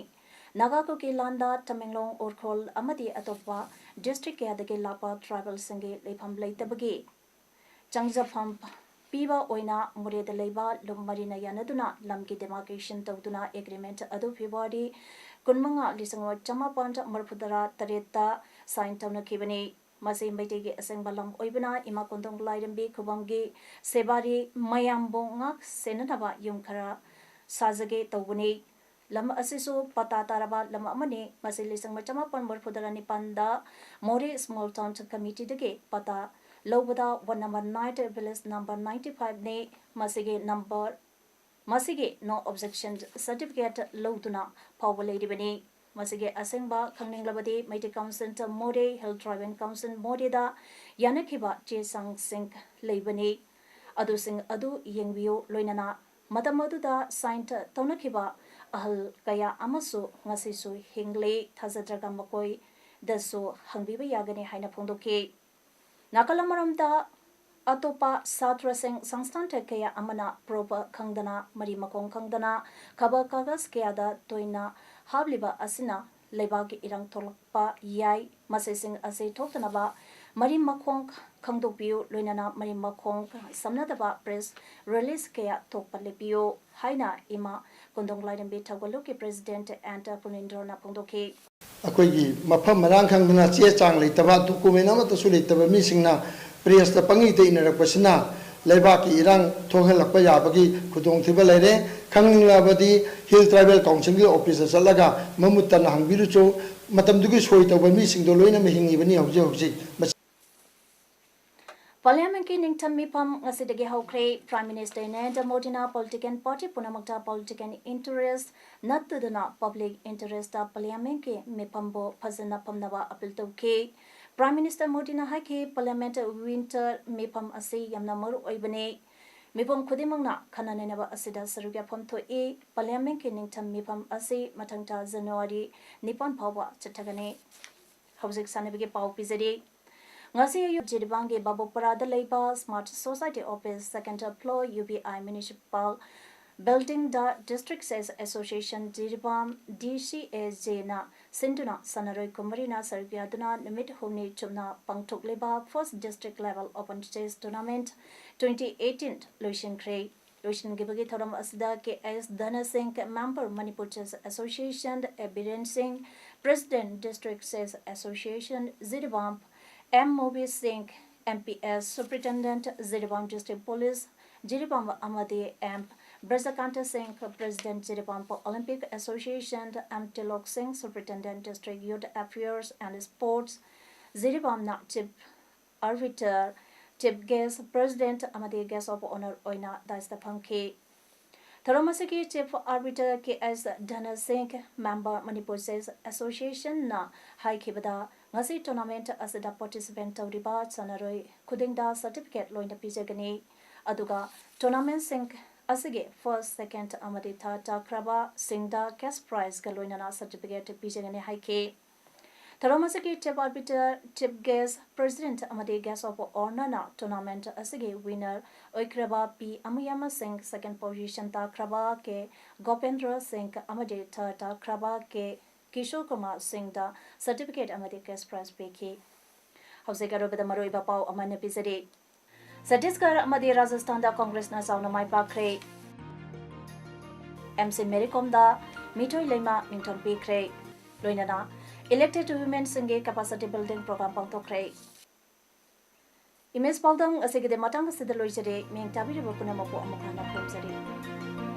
ꯅꯥꯒꯥ ꯀꯨꯀꯤ ꯂꯥꯟꯗ ꯇꯃꯦꯡꯂꯣꯡ, ꯎꯈ꯭ꯔꯨꯜ ꯑꯃꯗꯤ ꯑꯇꯣꯞꯄ ꯗꯤꯁꯇ꯭ꯔꯤꯛ ꯀꯌꯥꯗꯒꯤ ꯂꯥꯛꯄ ꯇ꯭ꯔꯥꯏꯕꯦꯜꯁꯤꯡꯒꯤ ꯂꯩꯐꯝ ꯂꯩꯇꯕꯒꯤ ꯆꯪꯖꯐꯝ ꯄꯤꯕ ꯑꯣꯏꯅ ꯃꯣꯔꯦꯗ ꯂꯩꯕ ꯂꯨꯞ ꯃꯔꯤꯅ ꯌꯥꯅꯗꯨꯅ ꯂꯝꯒꯤ demarcation ꯇꯧꯗꯨꯅ agreement ꯑꯗꯨ February ꯀꯨꯟꯃꯉꯥ, ꯂꯤꯁꯤꯡ ꯑꯃ ꯆꯃꯥꯄꯟ ꯃꯔꯤꯐꯨꯇꯔꯥ ꯇꯔꯦꯠꯇ sign ꯇꯧꯅꯈꯤꯕꯅꯤ꯫ ꯃꯁꯤ ꯃꯩꯇꯩꯒꯤ ꯑꯁꯦꯡꯕ ꯂꯝ ꯑꯣꯏꯕꯅ ꯏꯃꯥ ꯀꯣꯟꯗꯣꯡ ꯂꯥꯏꯔꯦꯝꯕꯤ ꯈꯨꯕꯝꯒꯤ ꯁꯦꯕꯥꯔꯤ ꯃꯌꯥꯝꯕꯨ ꯉꯥꯛ ꯁꯦꯟꯅꯅꯕ ꯌꯨꯝ ꯈꯔ ꯁꯥꯖꯒꯦ ꯇꯧꯕꯅꯤ꯫ ꯂꯝ ꯑꯁꯤꯁꯨ ꯄꯇꯥ ꯇꯥꯔꯕ ꯂꯝ ꯑꯃꯅꯤ꯫ ꯃꯁꯤ ꯂꯤꯁꯤꯡ ꯑꯃ ꯆꯃꯥꯄꯟ ꯃꯔꯤꯐꯨꯇꯔꯥ ꯅꯤꯄꯥꯟꯗ ꯃꯣꯔꯦ Small Town Committeeꯗꯒꯤ ꯄꯇꯥ ꯂꯧꯕꯗ one number nine, village number ninety five ꯅꯤ꯫ ꯃꯁꯤꯒꯤ number, ꯃꯁꯤꯒꯤ no objection certificate ꯂꯧꯗꯨꯅ ꯐꯥꯎꯕ ꯂꯩꯔꯤꯕꯅꯤ꯫ ꯃꯁꯤꯒꯤ ꯑꯁꯦꯡꯕ ꯈꯪꯅꯤꯡꯂꯕꯗꯤ ꯃꯩꯇꯩ Council ꯃꯣꯔꯦ, Hill Tribal Council ꯃꯣꯔꯦꯗ ꯌꯥꯅꯈꯤꯕ ꯆꯦ ꯆꯥꯡꯁꯤꯡ ꯂꯩꯕꯅꯤ꯫ ꯑꯗꯨꯁꯤꯡ ꯑꯗꯨ ꯌꯦꯡꯕꯤꯌꯨ꯫ ꯂꯣꯏꯅꯅ ꯃꯇꯝ ꯑꯗꯨꯗ sign ꯇꯧꯅꯈꯤꯕ ꯑꯍꯜ ꯀꯌꯥ ꯑꯃꯁꯨ ꯉꯁꯤꯁꯨ ꯍꯤꯡꯂꯤ꯫ ꯊꯥꯖꯗ꯭ꯔꯒ ꯃꯈꯣꯏꯗꯁꯨ ꯍꯪꯕꯤꯕ ꯌꯥꯒꯅꯤ ꯍꯥꯏꯅ ꯐꯣꯡꯗꯣꯛꯈꯤ꯫ ꯅꯥꯀꯜ ꯑꯃꯔꯣꯝꯗ, ꯑꯇꯣꯞꯄ ꯁꯥꯇ꯭ꯔꯁꯤꯡ ꯁꯪꯁꯊꯥꯟ ꯀꯌꯥ ꯑꯃꯅ ꯄ꯭ꯔꯣꯕ ꯈꯪꯗꯅ, ꯃꯔꯤ ꯃꯈꯣꯡ ꯈꯪꯗꯅ ꯈꯕꯔ ꯀꯥꯒꯖ ꯀꯌꯥꯗ ꯇꯣꯏꯅ ꯍꯥꯞꯂꯤꯕ ꯑꯁꯤꯅ ꯂꯩꯕꯥꯛꯀꯤ ꯏꯔꯥꯡ ꯊꯣꯛꯂꯛꯄ ꯌꯥꯏ꯫ ꯃꯁꯤꯁꯤꯡ ꯑꯁꯤ ꯊꯣꯛꯇꯅꯕ ꯃꯔꯤ ꯃꯈꯣꯡ ꯈꯪꯗꯣꯛꯄꯤꯌꯨ, ꯂꯣꯏꯅꯅ ꯃꯔꯤ ꯃꯈꯣꯡ ꯁꯝꯅꯗꯕ press release ꯀꯌꯥ ꯊꯣꯛꯄ ꯂꯦꯞꯄꯤꯌꯨ ꯍꯥꯏꯅ ꯏꯃꯥ ꯀꯣꯟꯗꯣꯡ ꯂꯥꯏꯔꯦꯝꯕꯤ ꯊꯧꯒꯜꯂꯨꯞꯀꯤ president ꯑꯦꯟ ꯄꯨꯅꯤꯟꯗ꯭ꯔꯣꯅ ꯐꯣꯡꯗꯣꯛꯈꯤ꯫ ꯑꯩꯈꯣꯏꯒꯤ ꯃꯐꯝ ꯃꯔꯥꯡ ꯈꯪꯗꯅ, ꯆꯦ ꯆꯥꯡ ꯂꯩꯇꯕ, document ꯑꯃꯠꯇꯁꯨ ꯂꯩꯇꯕ ꯃꯤꯁꯤꯡꯅ pressꯇ ꯄꯪꯏꯗ ꯏꯅꯔꯛꯄꯁꯤꯅ ꯂꯩꯕꯥꯛꯀꯤ ꯏꯔꯥꯡ ꯊꯣꯛꯍꯜꯂꯛꯄ ꯌꯥꯕꯒꯤ ꯈꯨꯗꯣꯡꯊꯤꯕ ꯂꯩꯔꯦ꯫ ꯈꯪꯅꯤꯡꯂꯕꯗꯤ Hill Tribal Councilꯒꯤ officeꯇ ꯆꯠꯂꯒ ꯃꯃꯨꯠ ꯇꯟꯅ ꯍꯪꯕꯤꯔꯨꯆꯣ꯫ ꯃꯇꯝꯗꯨꯒꯤ ꯁꯣꯏ ꯇꯧꯕ ꯃꯤꯁꯤꯡꯗꯣ ꯂꯣꯏꯅꯃꯛ ꯍꯤꯡꯉꯤꯕꯅꯤ ꯍꯧꯖꯤꯛ ꯍꯧꯖꯤꯛ꯫ ꯃꯁꯤ Parliamentꯀꯤ ꯅꯤꯡꯊꯝ ꯃꯤꯐꯝ ꯉꯁꯤꯗꯒꯤ ꯍꯧꯈ꯭ꯔꯦ꯫ Prime Minister ꯅꯔꯦꯟꯗ꯭ꯔ ꯃꯣꯗꯤꯅ political party ꯄꯨꯝꯅꯃꯛꯇ political interest ꯅꯠꯇꯗꯨꯅ public interestꯇ Parliamentꯀꯤ ꯃꯤꯐꯝꯕꯨ ꯐꯖꯅ ꯐꯝꯅꯕ appeal ꯇꯧꯈꯤ꯫ Prime Minister ꯃꯣꯗꯤꯅ ꯍꯥꯏꯈꯤ, Parliament winter ꯃꯤꯐꯝ ꯑꯁꯤ ꯌꯥꯝꯅ ꯃꯔꯨ ꯑꯣꯏꯕꯅꯤ꯫ ꯃꯤꯄꯨꯝ ꯈꯨꯗꯤꯡꯃꯛꯅ ꯈꯟꯅ ꯅꯩꯅꯕ ꯑꯁꯤꯗ ꯁꯔꯨꯛ ꯌꯥꯐꯝ ꯊꯣꯛꯏ꯫ Parliamentꯀꯤ ꯅꯤꯡꯊꯝ ꯃꯤꯐꯝ ꯑꯁꯤ ꯃꯊꯪ ꯊꯥ January ꯅꯤꯄꯥꯟ ꯐꯥꯎꯕ ꯆꯠꯊꯒꯅꯤ꯫ ꯍꯧꯖꯤꯛ ꯁꯥꯟꯅꯕꯒꯤ ꯄꯥꯎ ꯄꯤꯖꯔꯤ꯫ ꯉꯁꯤ ꯑꯌꯨꯛ ꯖꯤꯔꯤꯕꯥꯝꯒꯤ ꯕꯥꯕꯨꯄꯔꯥꯗ ꯂꯩꯕ Smart Society Office, second floor, UBI Municipal Building the District Chess Association Jiribam, D C A J ꯅ ꯁꯤꯟꯗꯨꯅ ꯁꯥꯟꯅꯔꯣꯏ ꯀꯨꯟꯃꯔꯤꯅ ꯁꯔꯨꯛ ꯌꯥꯗꯨꯅ ꯅꯨꯃꯤꯠ ꯍꯨꯝꯅꯤ ꯆꯨꯞꯅ ꯄꯥꯡꯊꯣꯛꯂꯤꯕ First District Level Open Chess Tournament twenty eighteen ꯂꯣꯏꯁꯤꯟꯈ꯭ꯔꯦ꯫ ꯂꯣꯏꯁꯤꯟꯈꯤꯕꯒꯤ ꯊꯧꯔꯝ ꯑꯁꯤꯗ K S Dhana Singh, member Manipur Chess Association, A Biren Singh, President District Chess Association Jiribam, M Mobi Singh, M P S Superintendent Jiribam District Police Jiribam ꯑꯃꯗꯤ M Brajakanta Singh, President Jiribam Olympic Association, M Tilok Singh, Superintendent District Youth Affairs and Sports Jiribamꯅ Chief Arbiter, Chief Guest, President ꯑꯃꯗꯤ Guest of Honour ꯑꯣꯏꯅ dais ꯇ ꯐꯝꯈꯤ꯫ ꯊꯧꯔꯝ ꯑꯁꯤꯒꯤ Chief Arbiter K S Dhana Singh, member Manipur Chess Association ꯅ ꯍꯥꯏꯈꯤꯕꯗ, ꯉꯁꯤ tournament ꯑꯁꯤꯗ participant ꯇꯧꯔꯤꯕ ꯁꯥꯟꯅꯔꯣꯏ ꯈꯨꯗꯤꯡꯗ certificate ꯂꯣꯏꯅ ꯄꯤꯖꯒꯅꯤ꯫ ꯑꯗꯨꯒ tournament ꯁꯤꯡ ꯑꯁꯤꯒꯤ first, second ꯑꯃꯗꯤ third ꯇꯥꯈ꯭ꯔꯕ ꯁꯤꯡꯗ cash prize ꯀ ꯂꯣꯏꯅꯅ certificate ꯄꯤꯖꯒꯅꯤ ꯍꯥꯏꯈꯤ꯫ ꯊꯧꯔꯝ ꯑꯁꯤꯒꯤ Chief Arbiter, Chief Guest, President ꯑꯃꯗꯤ Guest of Honour ꯅ tournament ꯑꯁꯤꯒꯤ winner ꯑꯣꯏꯈ꯭ꯔꯕ P ꯑꯃꯌꯥꯃ ꯁꯤꯡ, second position ꯇꯥꯈ꯭ꯔꯕ K ꯒꯣꯄꯦꯟꯗ꯭ꯔ ꯁꯤꯡ ꯑꯃꯗꯤ third ꯇꯥꯈ꯭ꯔꯕ K ꯀꯤꯁꯣꯔ ꯀꯨꯃꯥꯔ ꯁꯤꯡꯗ certificate ꯑꯃꯗꯤ cash prize ꯄꯤꯈꯤ꯫ ꯍꯧꯖꯤꯛ ꯑꯔꯣꯏꯕꯗ ꯃꯔꯨꯑꯣꯏꯕ ꯄꯥꯎ ꯑꯃ ꯄꯤꯖꯔꯤ꯫ ꯆꯇꯤꯁꯒꯔ ꯑꯃꯗꯤ ꯔꯥꯖꯁꯊꯥꯟꯗ ꯀꯪꯒ꯭ꯔꯦꯁꯅ ꯆꯥꯎꯅ ꯃꯥꯏ ꯄꯥꯛꯈ꯭ꯔꯦ꯫ M C Mary Komꯗ ꯃꯤꯊꯣꯏ ꯂꯩꯃ ꯃꯤꯡꯊꯣꯟ ꯄꯤꯈ꯭ꯔꯦ꯫ ꯂꯣꯏꯅꯅ elected womenꯁꯤꯡꯒꯤ capacity building program ꯄꯥꯡꯊꯣꯛꯈ꯭ꯔꯦ꯫ Image ꯄꯥꯎꯗꯝ ꯑꯁꯤꯒꯤꯗꯤ ꯃꯇꯥꯡ ꯑꯁꯤꯗ ꯂꯣꯏꯖꯔꯦ꯫ ꯃꯤꯠꯌꯦꯡ ꯇꯥꯕꯤꯔꯤꯕ ꯄꯨꯝꯅꯃꯛꯄꯨ ꯑꯃꯨꯛ ꯍꯟꯅ ꯈꯨꯔꯨꯝꯖꯔꯤ꯫